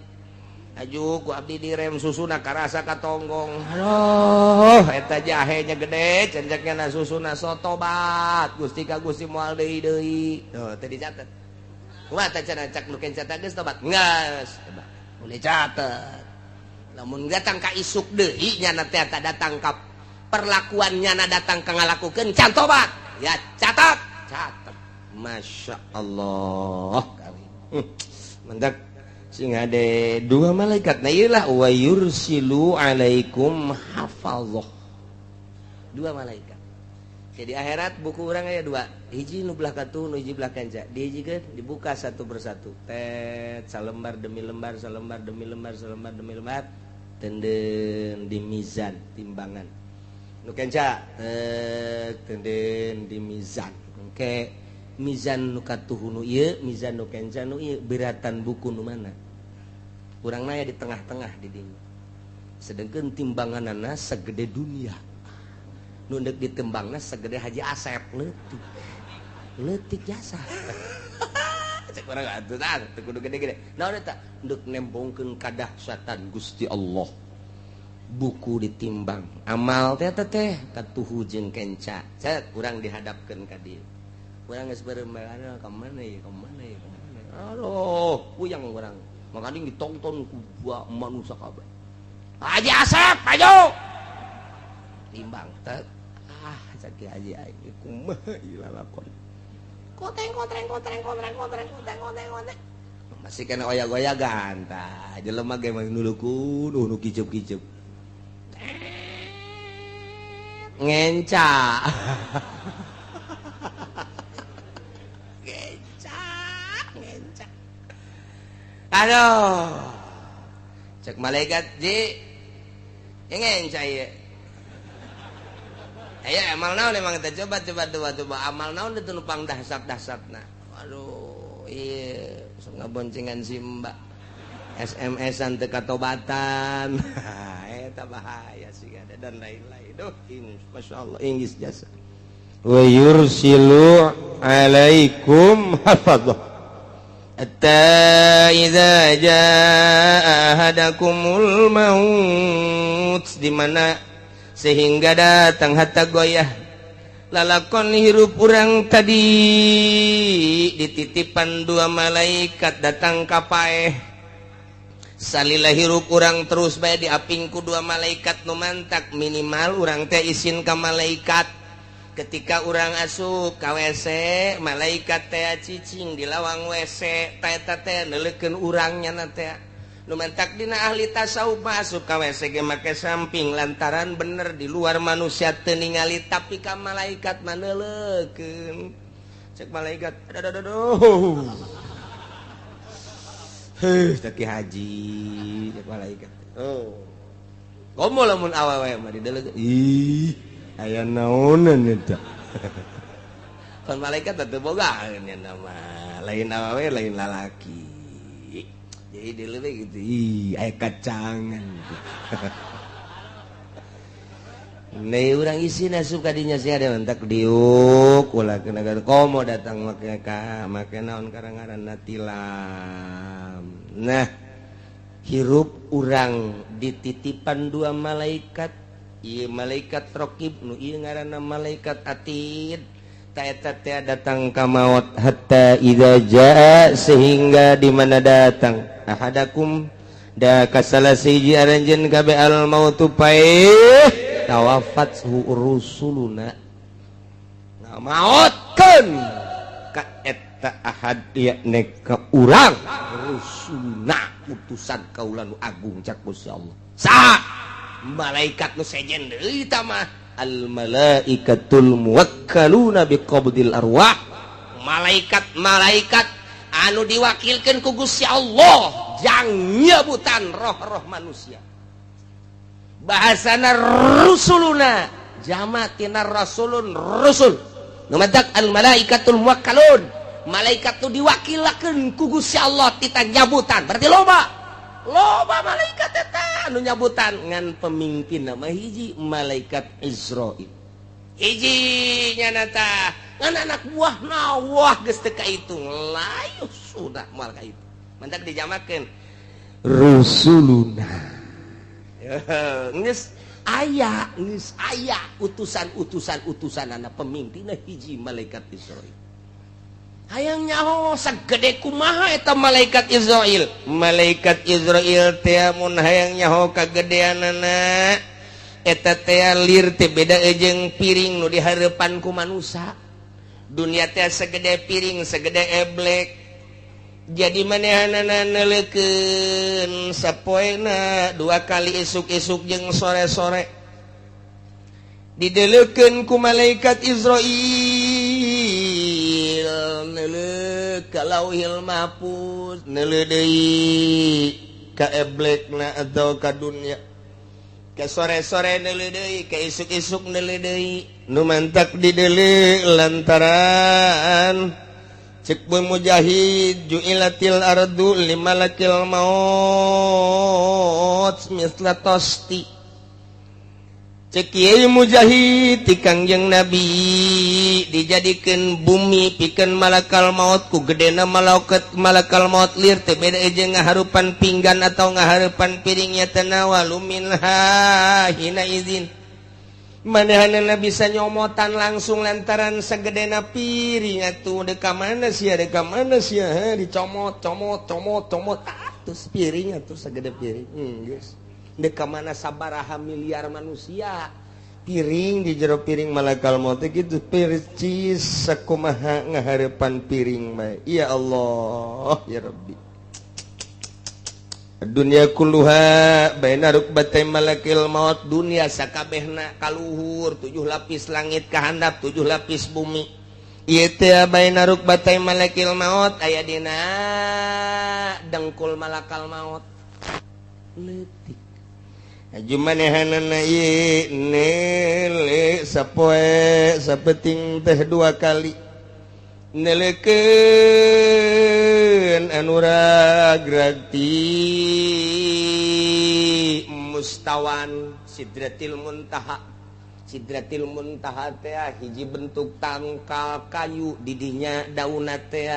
Aju ku abdi direm susuna karasa katonggong. Aduh, eta jahenya gede, cenceknya na susuna sotobat. Gusti ka Gusti moal deui deui. Tuh, teu dicatet. Kumaha teh cenah cak nu kenca geus tobat? Geus. Boleh catet. Lamun datang ka isuk deui nyana teh datang ka perlakuan nyana datang ka ngalakukeun can tobat. Ya catat, catat. Masya Allah. Mendak sing ada dua malaikat. Nah iyalah wa yursilu alaikum hafazah. Dua malaikat. Jadi akhirat buku orang aya dua. Hiji nu belah katuh, nu hiji belah kenca. Dihijikeun dibuka satu persatu. Tet salembar demi lembar, salembar demi lembar, salembar demi lembar. Tenden di mizan timbangan. Nu kenca tet tenden di mizan. Engke mizan nu katuh nu ieu, mizan nu kenca nu ieu, beratan buku nu mana? Urang naya di tengah-tengah di dinya. Sedengkeun timbanganana segede dunia. Nu deuk ditembangna segede Haji Asep leutik. Leutik jasa. Cek urang atuh tah teu kudu gede-gede. Naon eta? Deuk nembongkeun kadahsyatan Gusti Allah. Buku ditimbang. Amal teh teh katuhu jeung kenca. Cek urang dihadapkeun ka dieu. Urang geus beureum ka mana ieu, ka mana ieu, ka mana. Aduh, puyang urang. Makanya ditonton ku manusia kabeh. Haji Asep, ayo. Timbang tek. Ah, cek Haji aing kumaha ieu lalakon. Kotreng kotreng kotreng kotreng kotreng kotreng kotreng kotreng. Masih kena oyak-oyagan tah. Jelema ge mah nulukun nu kicup-kicup. Ngenca. Ngenca, ngenca. Aduh. Cek malaikat ji. Ngenca ieu. Ayo amal naon emang kita coba coba coba coba amal naon itu nupang dahsat-dahsatna. Waduh, iya sok ngaboncengan si mbak. SMS-an teu katobatan. Eta bahaya sih ada dan lain-lain. Duh, masyaallah inggris jasa. Wa yursilu alaikum hafadzah. Hatta idza jaa ahadakumul maut, di mana sehingga datang hatta goyah lalakon hirup urang tadi dititipan dua malaikat datang ka paeh. Salila hirup urang terus bae diapingku dua malaikat nu mantak minimal urang teh isin ka malaikat. Ketika urang asup ka WC, malaikat teh cicing di lawang WC, teh teh neuleukeun urangnya na teh. Nu mantak dina ahli tasawuf masuk ka WC ge make samping lantaran bener di luar manusia teu ningali tapi ka malaikat mah neuleukeun. Cek malaikat, aduh aduh aduh. Heuh, cek Haji, cek malaikat. Oh. Komo lamun awewe mah dideulekeun. Ih, aya naonan eta. Kan malaikat teu boga nya nama lain awewe lain lalaki. Jadi dileuleuk gitu. Ih, aya kacangan. Nih urang isi asup ka dinya sia ada mentak diuk ulah kena komo datang make ka make naon karang-ngaranna tilam. Nah, hirup urang dititipan dua malaikat. Ieu malaikat raqib nu ieu ngaranna malaikat atid. Ta eta teh datang ka maut hatta idza jaa sehingga di mana datang ahadakum da kasala siji aranjeun kabeh al mautu paeh tawafat rusuluna ngamaotkeun ka eta ahad yakni ka urang rusuluna utusan kaula nu agung cak Gusti Allah. Saha malaikat nu sejen deui ta mah Al malaikatul muwakkaluna biqabdil arwah, malaikat-malaikat anu diwakilkan ku Gusti Allah jang nyebutan roh-roh manusia. Bahasana rusuluna, jama tina rasulun, rusul. Nu matak al malaikatul muwakkalun, malaikat nu diwakilakeun ku Gusti Allah tita nyabutan. Berarti loba loba malaikat eta anu nyabutan, ngan pemimpin nama hiji, malaikat Izrail hiji nyana tah. Ngan anak buah wah, geus teu kahitung, layu sudah moal kahitung. Mantak dijamakeun rusuluna. Geus aya, geus aya utusan-utusan, utusan anak pemimpinna hiji, malaikat Izrail. Hayang nyaho sagede kumaha eta malaikat Izrail? Malaikat Izrail teh mun hayang nyaho kagedeanana eta teh, lir teh beda jeung piring nu dihareupan ku manusia. Dunia teh segede piring, segede eblek. Jadi manehanana neuleukeun sapoena dua kali, isuk-isuk jeung sore-sore, dideleukeun ku malaikat Izrail, neuleuh ka Lauhil Mahfuz, neuleuh deui ka eblekna atau ka dunia, ke sore-sore neuleuh deui, ke isuk-isuk neuleuh deui. Nu mantak dideuleu lantaran cek Bu Mujahid, ju'ilatil ardu limalakil maut misla tosti. Cek Kiai Mujahid ti Kangjeng Nabi, dijadikan bumi pikeun malakal maut. Ku gedena malaikat malakal maut, lir teh beda jeung ngaharupan pinggan atau ngaharupan piringnya. Tanawalu minha hina izin, manehanana bisa nyomotan langsung lantaran segedena piring atuh. Deka mana sia, deka mana sia, dicomot, comot, comot, comot atuh piring atuh segede piring. Geus deka mana sabaraha miliar manusia, piring di jero piring malakal maut gitu percis sakumaha ngaharepan piring mah. Ya Allah, ya Rabbi. Dunia kulluha baina rukbatay malakil maut. Dunia sakabehna kaluhur, tujuh lapis langit kahandap, tujuh lapis bumi ieu teh, baina rukbatay malakil maut, aya dina dengkul malakal maut. Leutik aju manehanana ieu neuleuh sapoe sapeting teh dua kali, neleken anu ragrag ti mustawan Sidratil Muntaha. Sidratil Muntaha teh hiji bentuk tangkal kayu, didinya dauna teh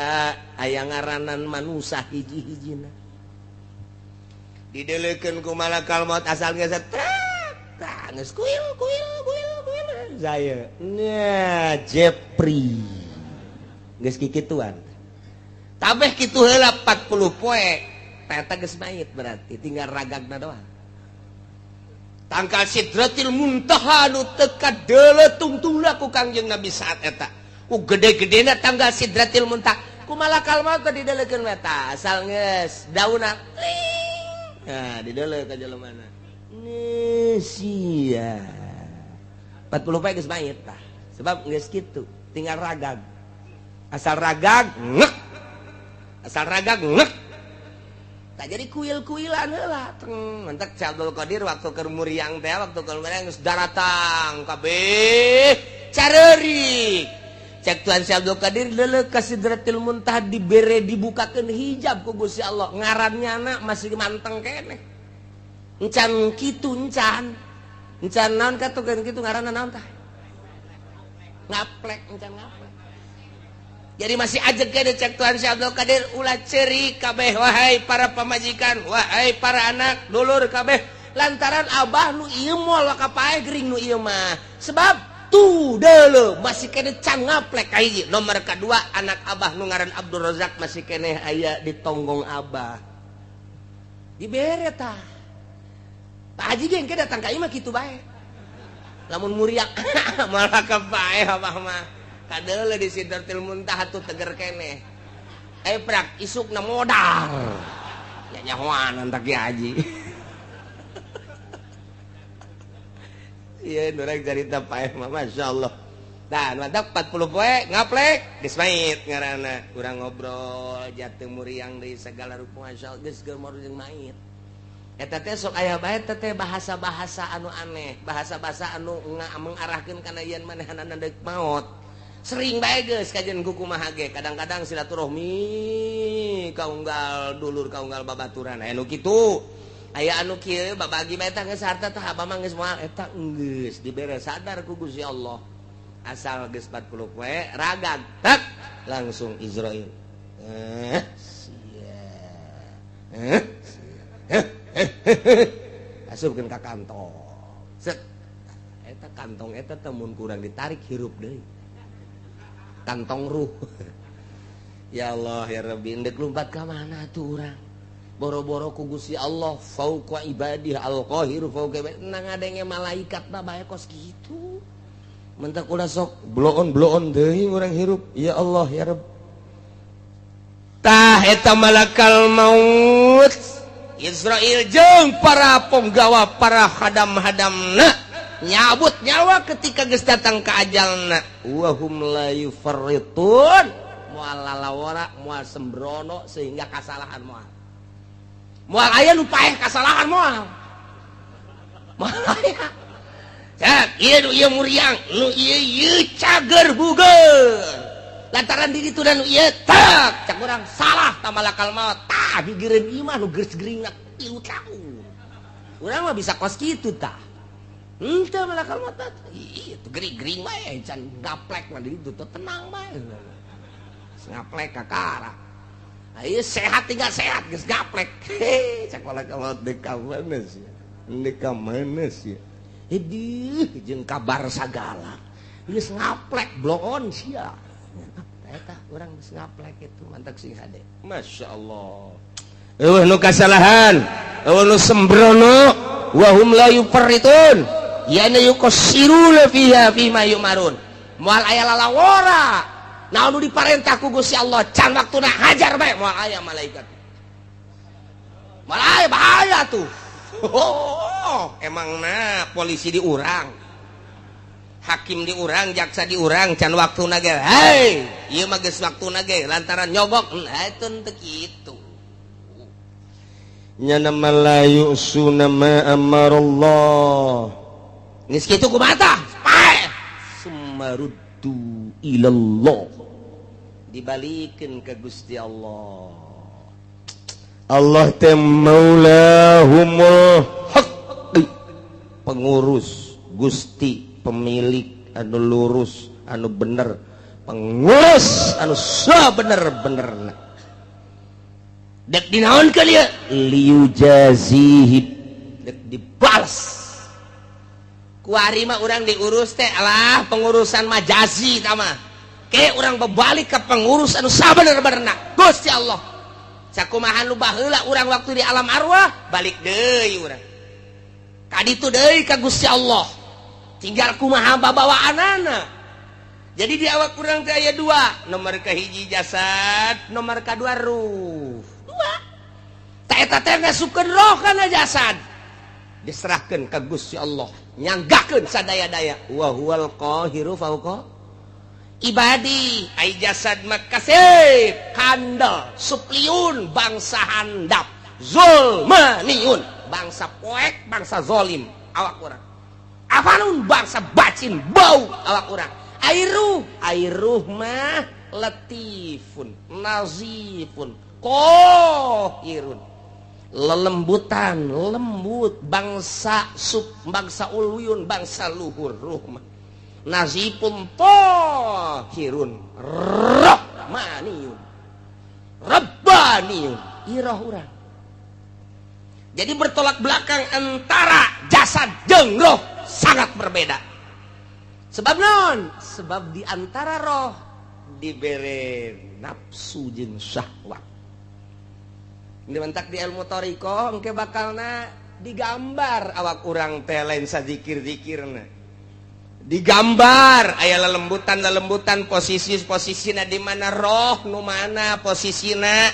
aya ngaranan manusia hiji-hijina. Dideleukeun ku malakal maut, asal geus geus kuil kuil kuil kuil saya nya Jepri geus kikituan tabeh kitu heula 40 poe eta geus mayit, berarti tinggal ragagna doang. Tangkal Sidratil Muntaha nu teu kadeuleu tungtungna ku Kangjeng Nabi saat eta, ku gede-gedena tanggal Sidratil Muntaha, ku malakal maut dideleukeun eta asal geus dauna tling, nah dideuleu ka jelema nih sia 40 poe geus mayit tah, sebab geus kitu tinggal ragag. Asal ragag ngek, asal ragag ngek, tak jadi kuil-kuilan heula teng. Mantak Syekh Abdul Qadir waktu keur muriang teh, waktu keur muriang geus daratang kabeh careurik. Cek Tuan Syekh Abdul Qadir, deuleu ka Sidratil Muntaha, dibere dibukakeun hijab ku Gusti Allah, ngarannya anak masih manteng keneh, encan kitu, encan encan naon katukeun kitu, ngaranna naon tah, ngaplek, encan ngaplek. Jadi masih aja kene. Cek Tuhan Syekh Abdul Qadir, ulah cerik kabeh wahai para pamajikan, wahai para anak dulur kabeh, lantaran abah nu ieu moal kapae gering nu ieu mah, sebab tuh deuleu masih kene can ngaplek. Kahiji, nomor kedua, anak abah nu ngaran Abdul Razak masih kene aya di tonggong abah. Dibere tah Pak Haji ge engke datang ka imah kitu bae. Lamun muriak malah kapae abah mah, kadeuleu di Sidratil Muntaha tuh teger keneh. Eh, prak isukna modal ya, nyahoan tak Ki Haji. Iya, urang cerita paeh mah, Masya Allah. Nah, mantap, 40 poe ngaplek geus mait ngaranna. Urang ngobrol jatuh muriang deui segala rupa, Masya Allah, geus gemor jeung mait. Eta teh sok aya bae teh bahasa-bahasa anu aneh, bahasa-bahasa anu mengarahkeun kana yen manehanana deuk maot. Sering bae geus kajian ku kumaha ge, kadang-kadang silaturahmi kaunggal dulur, kaunggal babaturan, aya nu kitu. Aya anu kieu babagi bae tah, geus harta tah abah mah geus moal eta, geus dibere sadar ku Gusti Allah. Asal geus 40 poe ragag tak langsung Izrail, eh sia, eh sia, asupkeun ka kantong, set. Eta kantong eta teh mun kurang ditarik hirup deui kantong ruh. Ya Allah, ya Rabbi, ndek lumpat ka mana tuh urang? Boro-boro ku Gusti Allah fauqa ibadih, al-qahiru fauqa ibadih, nang ngadenge malaikat mah bae kos kitu. Mentak ulah sok bloon bloon deui urang hirup. Ya Allah, ya Rabb. Tah, eta malakal maut Izrail jeung para penggawa, para hadam-hadamna nyabut nyawa ketika geus datang ke ajalna, wahum la yufarritun, moal lalawara, moal sembrono sehingga kasalahan. Moal, moal aya nu paeh kasalahan, moal, moal aya. Cak, ieu nu ieu muriang, nu ieu ieu cager buger. Lantaran diri itu dan nu ieu tak, cak urang salah ta malakal maut. Tah, gigireun ieu mah nu geus geuringna 3 tahun. Urang mah bisa kos kitu tah. Henteu malakal maut. Ieu tuh gering-gering bae can gaplek mah di ditu teh tenang bae. Ngaplek kakara. Ayo sehat tinggal sehat geus gaplek. Heh, cak malakal maut, deuk ka mana sih? Deuk ka mana sih? Hidih jeung kabar sagala. Geus ngaplek bloon sia. Eta urang geus ngaplek itu mantak sing hade. Masya Allah. Euweuh nu kasalahan, euweuh nu sembrono, wa hum la yufarritun. Yana yuqassiruna fiha fima yumarun. Moal aya lalawora. Naon nu diparentah ku Gusti Allah can waktuna hajar bae, moal aya malaikat. Moal aya, bahaya tuh. Oh, emang nah polisi diurang, hakim diurang, jaksa diurang, can waktuna ge. Hei, ieu mah geus waktuna ge lantaran nyogok. Nah, itu teu kitu. Nyana la yu'suna ma amarallah. Geus kitu kumaha tah? Paeh. Summaruddu ilallah. Dibalikeun ka Gusti Allah. Allah teh maulahumul haqqi, pengurus Gusti, pemilik anu lurus, anu bener, pengurus anu sabener-benerna. Dek dinaonkeun ieu? Liyujazihi, dek dibalas. Kuari mah urang diurus teh, alah, pengurusan majazi tah mah. Ke urang berbalik ke pengurus anu sabener-benerna, Gusti Allah. Sakumaha nu baheula urang waktu di alam arwah, balik deui urang kaditu deui ka Gusti Allah, tinggal kumaha babawaanana. Jadi di awak urang teh aya dua, nomor kahiji jasad, nomor kadua ruh, dua. Tak eta teh ngasupkeun roh kana jasad, diserahkeun ka Gusti Allah, nyanggakeun sadaya-daya, wa huwal qahiru fauqa ibadi. Ai jasad mah kasep kandel supliun, bangsa handap, zulmaniun, bangsa poek, bangsa zolim awak urang, afanun, bangsa bacin bau awak urang. Ai ruh, ai ruh mah latifun nazifun kohirun, lelembutan, lembut, bangsa sub, bangsa uluyun, bangsa luhur. Ruh mah nazifun tohirun rahmaniyun rabbaniyun, iroh urang. Jadi bertolak belakang antara jasad jeung roh, sangat berbeda. Sebab non sebab di antara roh dibere nafsu jeung syahwat. Ini mentak di ilmu thoriqoh engke bakalna digambar awak urang teh, lain sazikir-zikirna digambar, aya lelembutan lelembutan, posisi posisina di mana, roh nu mana posisina.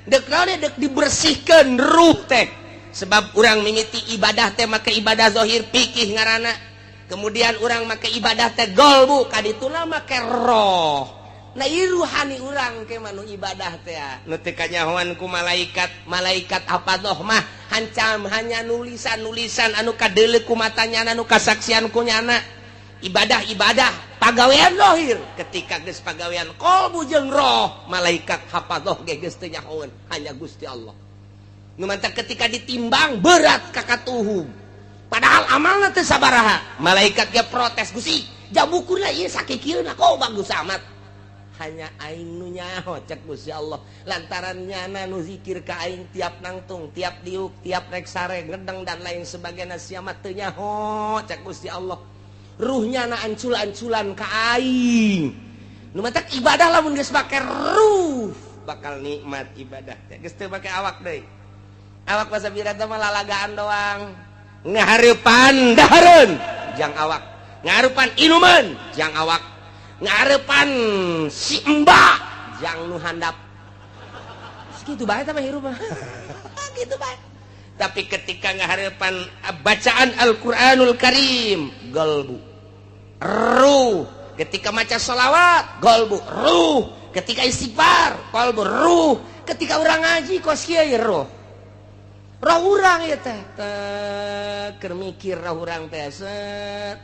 Dek naon? Dek dibersihkan ruh teh. Sebab urang mimiti ibadah teh make ibadah zahir, pikih ngarana. Kemudian urang make ibadah teh golbu kadituna make roh. Nah ieu ruhani urang ke manu ibadah teh nu teu kanyahoan ku malaikat. Malaikat hafadoh mah hancam hanya nulisan-nulisan anu kadeuleu ku matanya, anu kasaksian ku nyana. Ibadah-ibadah pagawean lohir, ketika geus pagawean kolbu jeung roh, malaikat hafadoh ge geus teu nyahoeun, hanya Gusti Allah. Nu mantak ketika ditimbang berat kakatuhu, padahal amalna teu sabaraha, malaikat ge protes, "Gusti, jabukurna ieu sakikieuna kok bagus amat?" "Hanya aing nu nyaho," cek Gusti Allah, "lantaran nyana nu zikir ka aing tiap nangtung, tiap diuk, tiap rek sare, ngedeng, dan lain sebagainya. Sia mah teu nyaho," cek Gusti Allah, "ruhnya na ancul-anculan ka aing." Nu matak ibadah lamun geus make ruh bakal nikmat ibadah teh, geus teu make awak deui. Awak bahasa birata mah lalagaan doang, ngahareupan dahareun jang awak, ngahareupan inuman jang awak, ngahareupan si embak jang nu handap. Segitu bae tah mah hirup mah, gitu bae. Tapi ketika ngahareupan bacaan Al-Qur'anul Karim, galbu ruh. Ketika maca sholawat, golbu ruh. Ketika istighfar, kolbu ruh. Ketika urang ngaji kos kieu, roh roh urang ya teh teh mikir, roh urang teh set,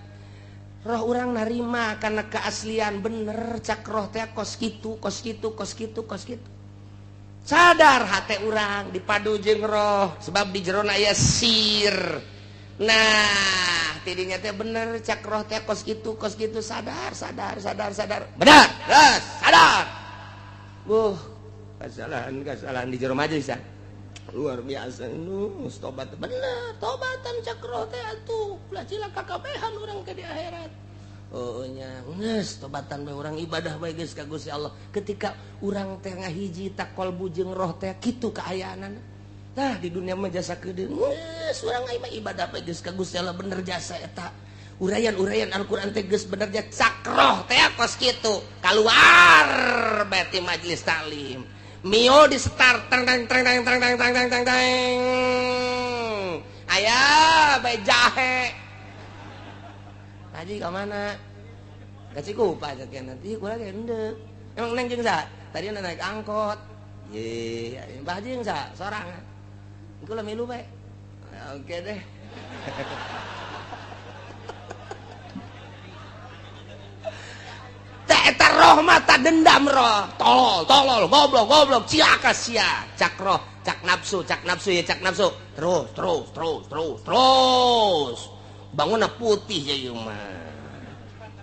roh urang narima karena keaslian bener cak roh teh kos kitu, kos kitu, kos kitu, kos kitu. Sadar hate urang dipadu jeung roh, sebab di jerona aya sir. Nah, tidinya teh bener cak roh teh kos kitu, kos kitu. Sadar, sadar, sadar, sadar, benar, gas sadar. Kesalahan kesalahan di jero majelis ya luar biasa. Nu tobat, bener tobatan cak roh teh atuh, ulah cilaka kabehan urang ke di akhirat. Oh nya, geus tobatan bae urang, ibadah bae geus ka Gusti Allah. Ketika urang teh ngahiji tak kolbu jeung roh teh, kitu kaayaanana. Tah, di dunia mah jasa keudeung, geus urang mah ibadah bae geus ka Gusti Allah, bener jasa eta uraian-uraian Al-Qur'an teh geus bener ja cak roh teh kos kitu. Keluar bae ti majelis taklim, Mio di start, tang tang tang tang tang tang tang tang tang tang, aya bae jahe. "Haji ke mana?" "Ke Cikupa," cek nanti kula ge endek. "Emang neng jeung saha?" "Tadi naik angkot." "Ye, Mbah jeung saha?" "Sorangan." "Kula milu bae." "Oke deh." Eta roh mata dendam, roh tolol tolol, goblok goblok, cilaka sia, cak roh, cak nafsu, cak nafsu ya, cak nafsu terus terus terus terus terus bangunna putih ya ieu mah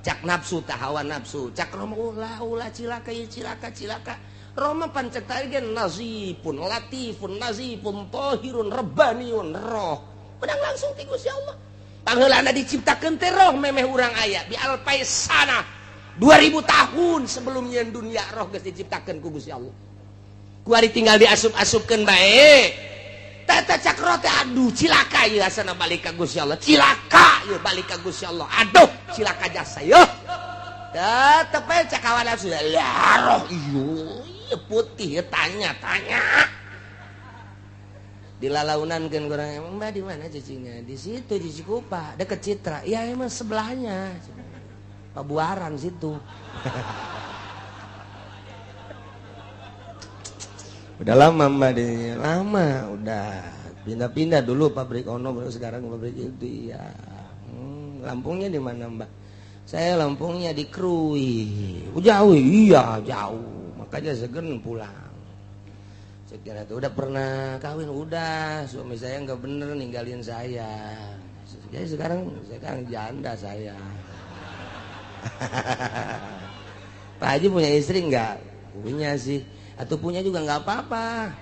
cak nafsu tah, hawa nafsu. Cak roh ulah ulah, cilaka ya, cilaka cilaka. Roh mah pancek tadi ge nazifun latifun nazifun tahirun rabbaniun. Roh menang langsung ti Gusti Allah. Pangheulana diciptakeun teh roh memeh urang aya bi alpai sana, 2000 tahun sebelumnya dunia roh geus diciptakeun ku Gusti Allah. Kuari tinggal diasup-asupkeun bae. Tata cak roh teh, aduh cilaka ieu, asana balik ka Gusti Allah, cilaka ieu balik ka Gusti Allah, aduh cilaka jasa ieu. Tetep bae cak hawa nafsu ya, roh ieu putih ya, tanya tanya dilalaunan kan kurang. "Emang Mbak di mana cicingnya?" "Di situ, di Cikupa deket Citra." "Ya emang sebelahnya Pabuaran situ." "Udah lama Mbak di?" "Lama, udah pindah-pindah, dulu pabrik ono, baru sekarang pabrik itu." "Iya." Lampungnya di mana Mbak?" "Saya Lampungnya di Krui." "Oh, jauh?" "Iya jauh, makanya segen pulang." Saya kira tuh udah pernah kawin? "Udah, suami saya nggak bener, ninggalin saya. Jadi sekarang sekarang janda saya." "Pak Haji punya istri nggak?" "Punya sih." "Atau punya juga nggak apa-apa.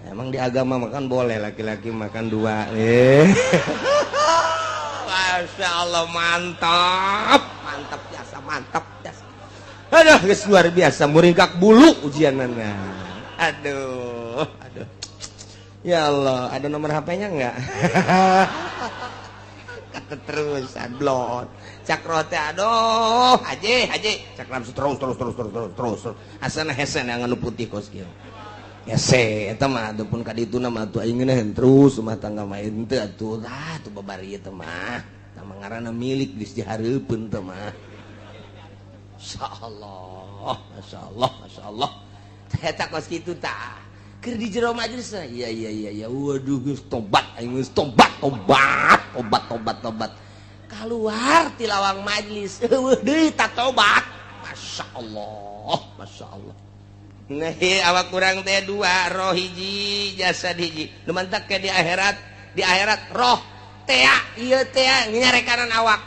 Emang di agama makan boleh laki-laki makan dua." Masya Allah, mantap mantap biasa, mantap biasa. Aduh, geus luar biasa, muringkak bulu ujianana. Aduh aduh, ya Allah, ada nomor HP-nya nggak? Terus blon cak rote, aduh haji haji, cak nafsu terus terus terus terus terus terus terus, asana hese yang anu putih kos kieu hese eta mah. Ataupun ka dituna mah atuh aing ngeunaheun terus rumah tangga mah henteu atuh, ah tuh babari eta mah. Tah ngaranna milik geus dihareupeun teh mah. Masyaallah, masyaallah, masyaallah. Eta kos kitu tah. Keur di jero majelis iya iya iya iya waduh geus tobat aing geus tobat tobat tobat tobat tobat. Keluar ti lawang majelis eueuh deui ta tobat. Masyaallah, masyaallah. Nah, awak kurang teh dua, roh hiji, jasad hiji. Nu mantak ke di akhirat roh tea, ieu tea nyarekanan awak.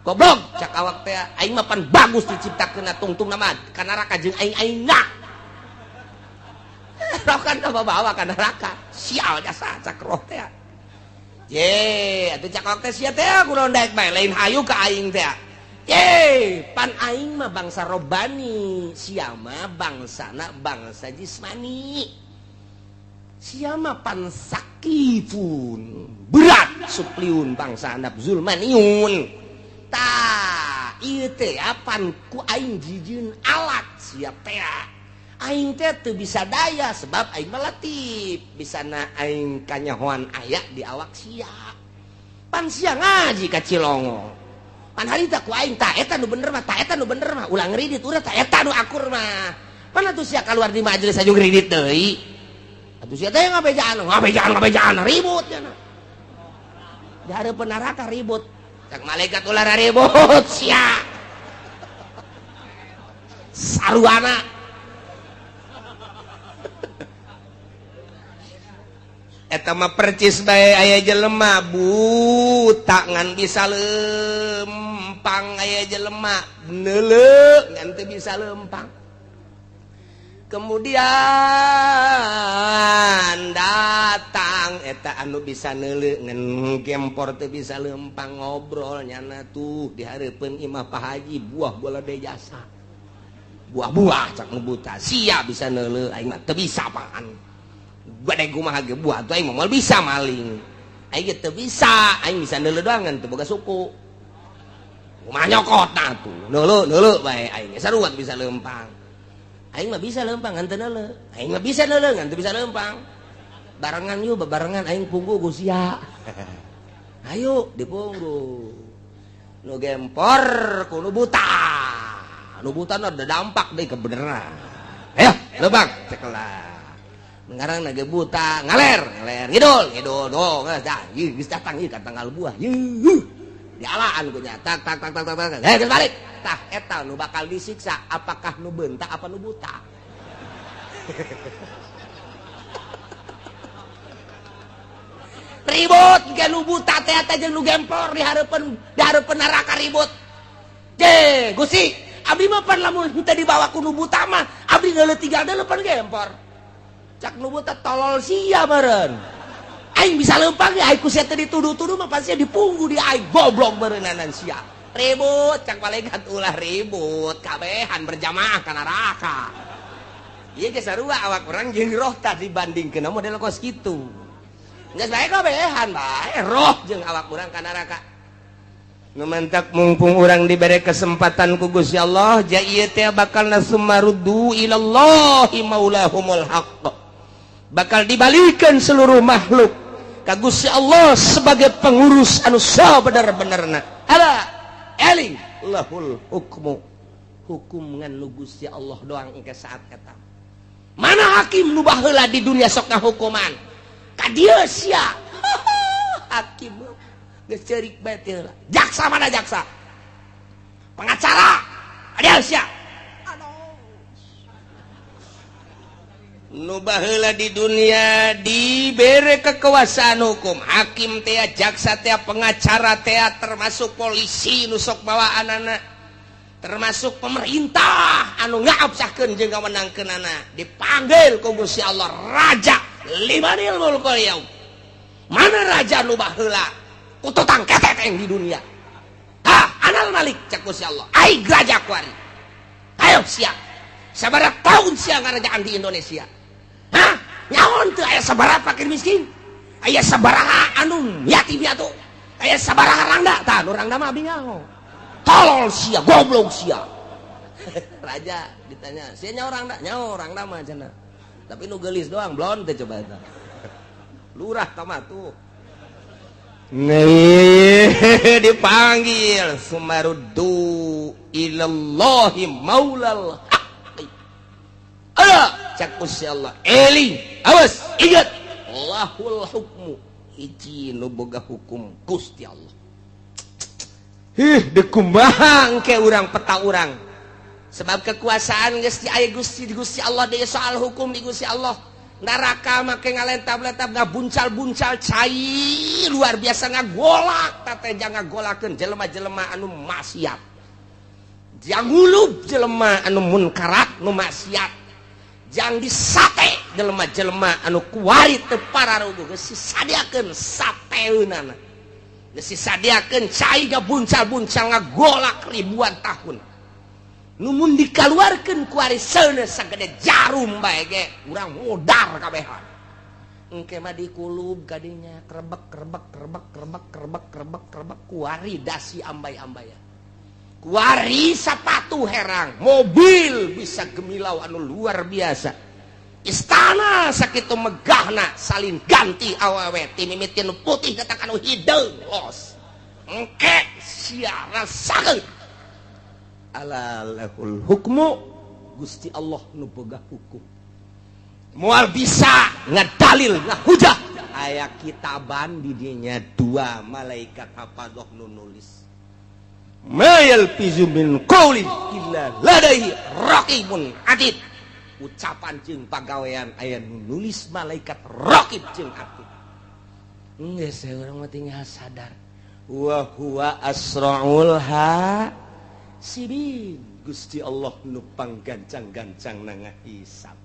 Goblok cak awak teh, aing mah pan bagus diciptakeun tungtung mah ka neraka jeung aing aingna. Roh kan bawa ka neraka. Sial jasa cak roh teh. Ye, atuh cak awak teh sia teh kunaon daek bae lain hayu ka aing teh. Ye, pan aing mah bangsa robani, sia mah bangsana bangsa jismani. Sia mah pan sakifun, berat supliun bangsa handap zulmaniun. Tah, ieu teh pan ku aing jijieun alat sia teh. Aing teh teu bisa daya sebab aing mah latif, bisana aing kanyahoan aya di awak sia. Pan sia ngaji ka Cilongo. Pan harita ku aing ta eta nu bener mah, ta eta nu bener mah, ulah ngridit urang ta eta nu akur mah. Pan atuh sia keluar di majelis aju ngridit deui. Atuh sia teh ngabejaan, ngabejaan, ngabejaan ribut nya. Di hareupeun neraka ribut. Cak malaikat ulah ribut sia. Saruana. Eta mah percis bae aya jelema buta ngan bisa lempang, aya jelema neuleu ngan teu bisa lempang. Kemudian datang eta anu bisa neuleu ngan gempor teu bisa lempang, ngobrol nyana tuh di hareupeun imah Pak Haji buah bola de jasa. Buah-buah cak nu buta sia bisa neuleu aing mah teu bisa apaan. Gede kumaha ge buah tuh aing moal bisa maling. Aing ge teu bisa, aing bisa neuleu doang ngan teu boga suku. Kumaha nyokot nah tuh, neuleu neuleu bae aing sarua bisa lempang. Aing mah bisa lempang ngan teu neuleu. Aing mah bisa neuleu ngan teu bisa lempang. Barengan yuk bebarengan aing punggu ku sia. Ayo dipunggu. Nu gempor ku nu buta. Nu buta ada dampak deui kebeneran. Ayo lempang cekelah. Ngarang lagi buta, ngaler, ngaler, ngidul, ngidul, dong, dah, geus datang ieu ka tanggal buah, yeuh, dialaan ku nya, tak, tak, tak, tak, tak, tak, geus balik, tah, eta nu bakal disiksa, apakah nu beunta apa nu buta? Ribut, ge nu buta teh eta jeung nu gempor di hareupeun neraka ribut. Je, Gusti, abdi mah pan lamun henteu dibawa ku nu buta mah, abdi deuleu tinggal deuleu pan gempor. Cak nu buta tolol sia meureun. Aing bisa lempang ge aing ku sia teh dituduh-tuduh mah pasti dipunggu di aing goblok meureunnanan sia. Ribut cak malaikat ulah ribut kabehan berjamaah ka neraka. Ieu ge sarua awak urang jeung roh tah dibandingkeun model kos kitu. Geus bae kabehan bae roh jeung awak urang ka neraka. Nu mantak mumpung urang dibere kesempatan ku Gusti Allah, ja ieu teh bakal nasumaruddu ilallahi maulahumul haqq. Bakal dibalikan seluruh makhluk ka Gusti Allah sebagai pengurus anu sabener-benerna. Ala eling lahul hukmu. Hukum ngan nu Gusti Allah doang engke saat eta. Mana hakim nu baheula di dunia sok ngahukuman? Ka dieu sia. Hakim geus ceurik bae teh heula. Jaksa mana jaksa? Pengacara. Ka dieu sia. Nu baheula di dunia dibere kekuasaan hukum, hakim teh, jaksa teh, pengacara teh, termasuk polisi nu sok bawaanana, termasuk pemerintah anu ngaabsahkeun jeung ngamenangkeunana, dipanggil ku Gusti Allah raja limanil mulkul yaum. Mana raja nu baheula kututang ketek di dunia? Hah, anal malik cak Gusti Allah. Aing raja kuari. Ayo siap. Sabaraha tahun sia ngarajaan di Indonesia? Hah? Nyaon teu aya sabaraha fakir miskin? Aya sabaraha anu yatim piatu? Aya sabaraha rangda? Tah, nu rangda mah abdi nyaho. Tolol sia, goblok sia. Raja ditanya, sia nyaho rangda? Nyaho rangda mah cenah. Tapi nu geulis doang, blon teh coba eta. Lurah tah mah tuh. Nih dipanggil, sumaruddu ilallahi maulal haqqi. Ala cak Gusti Allah, eling, awas, ingat, lahul hukmu, hiji nu boga hukum Gusti Allah. Ih, dekumaha engke urang, peta urang? Sebab kekuasaan geus di aya Gusti, di Gusti Allah deui, soal hukum di Gusti Allah. Neraka make ngalentab-lentab, ngabuncal-buncal cai luar biasa, ngagolak teh, ngagolakeun jelema-jelema anu maksiat, jang ngulub jelema anu munkarat, nu maksiat, jang disate jelema-jelema anu kuari teu pararuguh. Geus disadiakeun sateunana, geus disadiakeun cai gabuncal-buncal ngagolak ribuan tahun. Numun dikaluarkeun kuari seuneu sagede jarum bae ge urang modar kabehan. Engke mah dikulub kadinya, krebek krebek krebek krebek krebek krebek krebek, kuari dasi ambay-ambayan, kuari sapatu herang, mobil bisa gemilau anu luar biasa, istana sakitu megahna, salin ganti awewe ti mimiti nu putih datang anu hideung los. Engke sia rasakeun. Ala lahul hukmu, Gusti Allah nu boga hukum, moal bisa ngedalil ngahujah. Aya kitaban di dinya, dua malaikat hafadzah nu nulis. Ma yalfizu min qaulin illa ladaihi raqibun atid. Ucapan jeung pagawean aya nu nulis malaikat raqib jeung atid. Geus, urang mah tinggal sadar wa huwa asraul hasibin. Gusti Allah nu panggancang-gancang na ngahisab.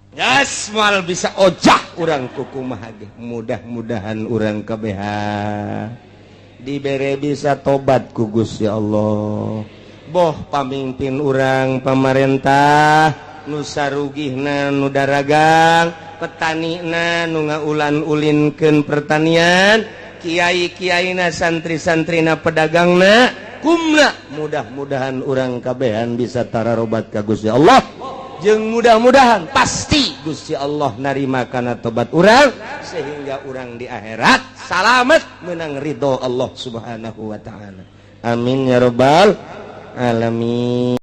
Gas, moal bisa ojah urang kukumaha ge. Mudah-mudahan urang kabehan dibere bisa tobat ku Gusti Allah, boh pamimpin urang, pamarentah nu sarugihna, nu daragang, petani na nu ngaulan ulinkeun pertanian, kiai-kiaina, santri-santrina, pedagangna, kumna. Mudah-mudahan urang kabehan bisa tararobat ka Gusti Allah, jeung mudah-mudahan pasti Gusti Allah narima kana tobat urang sehingga urang di akhirat salamet, menang ridho Allah Subhanahu wa Ta'ala. Amin ya robbal alamin.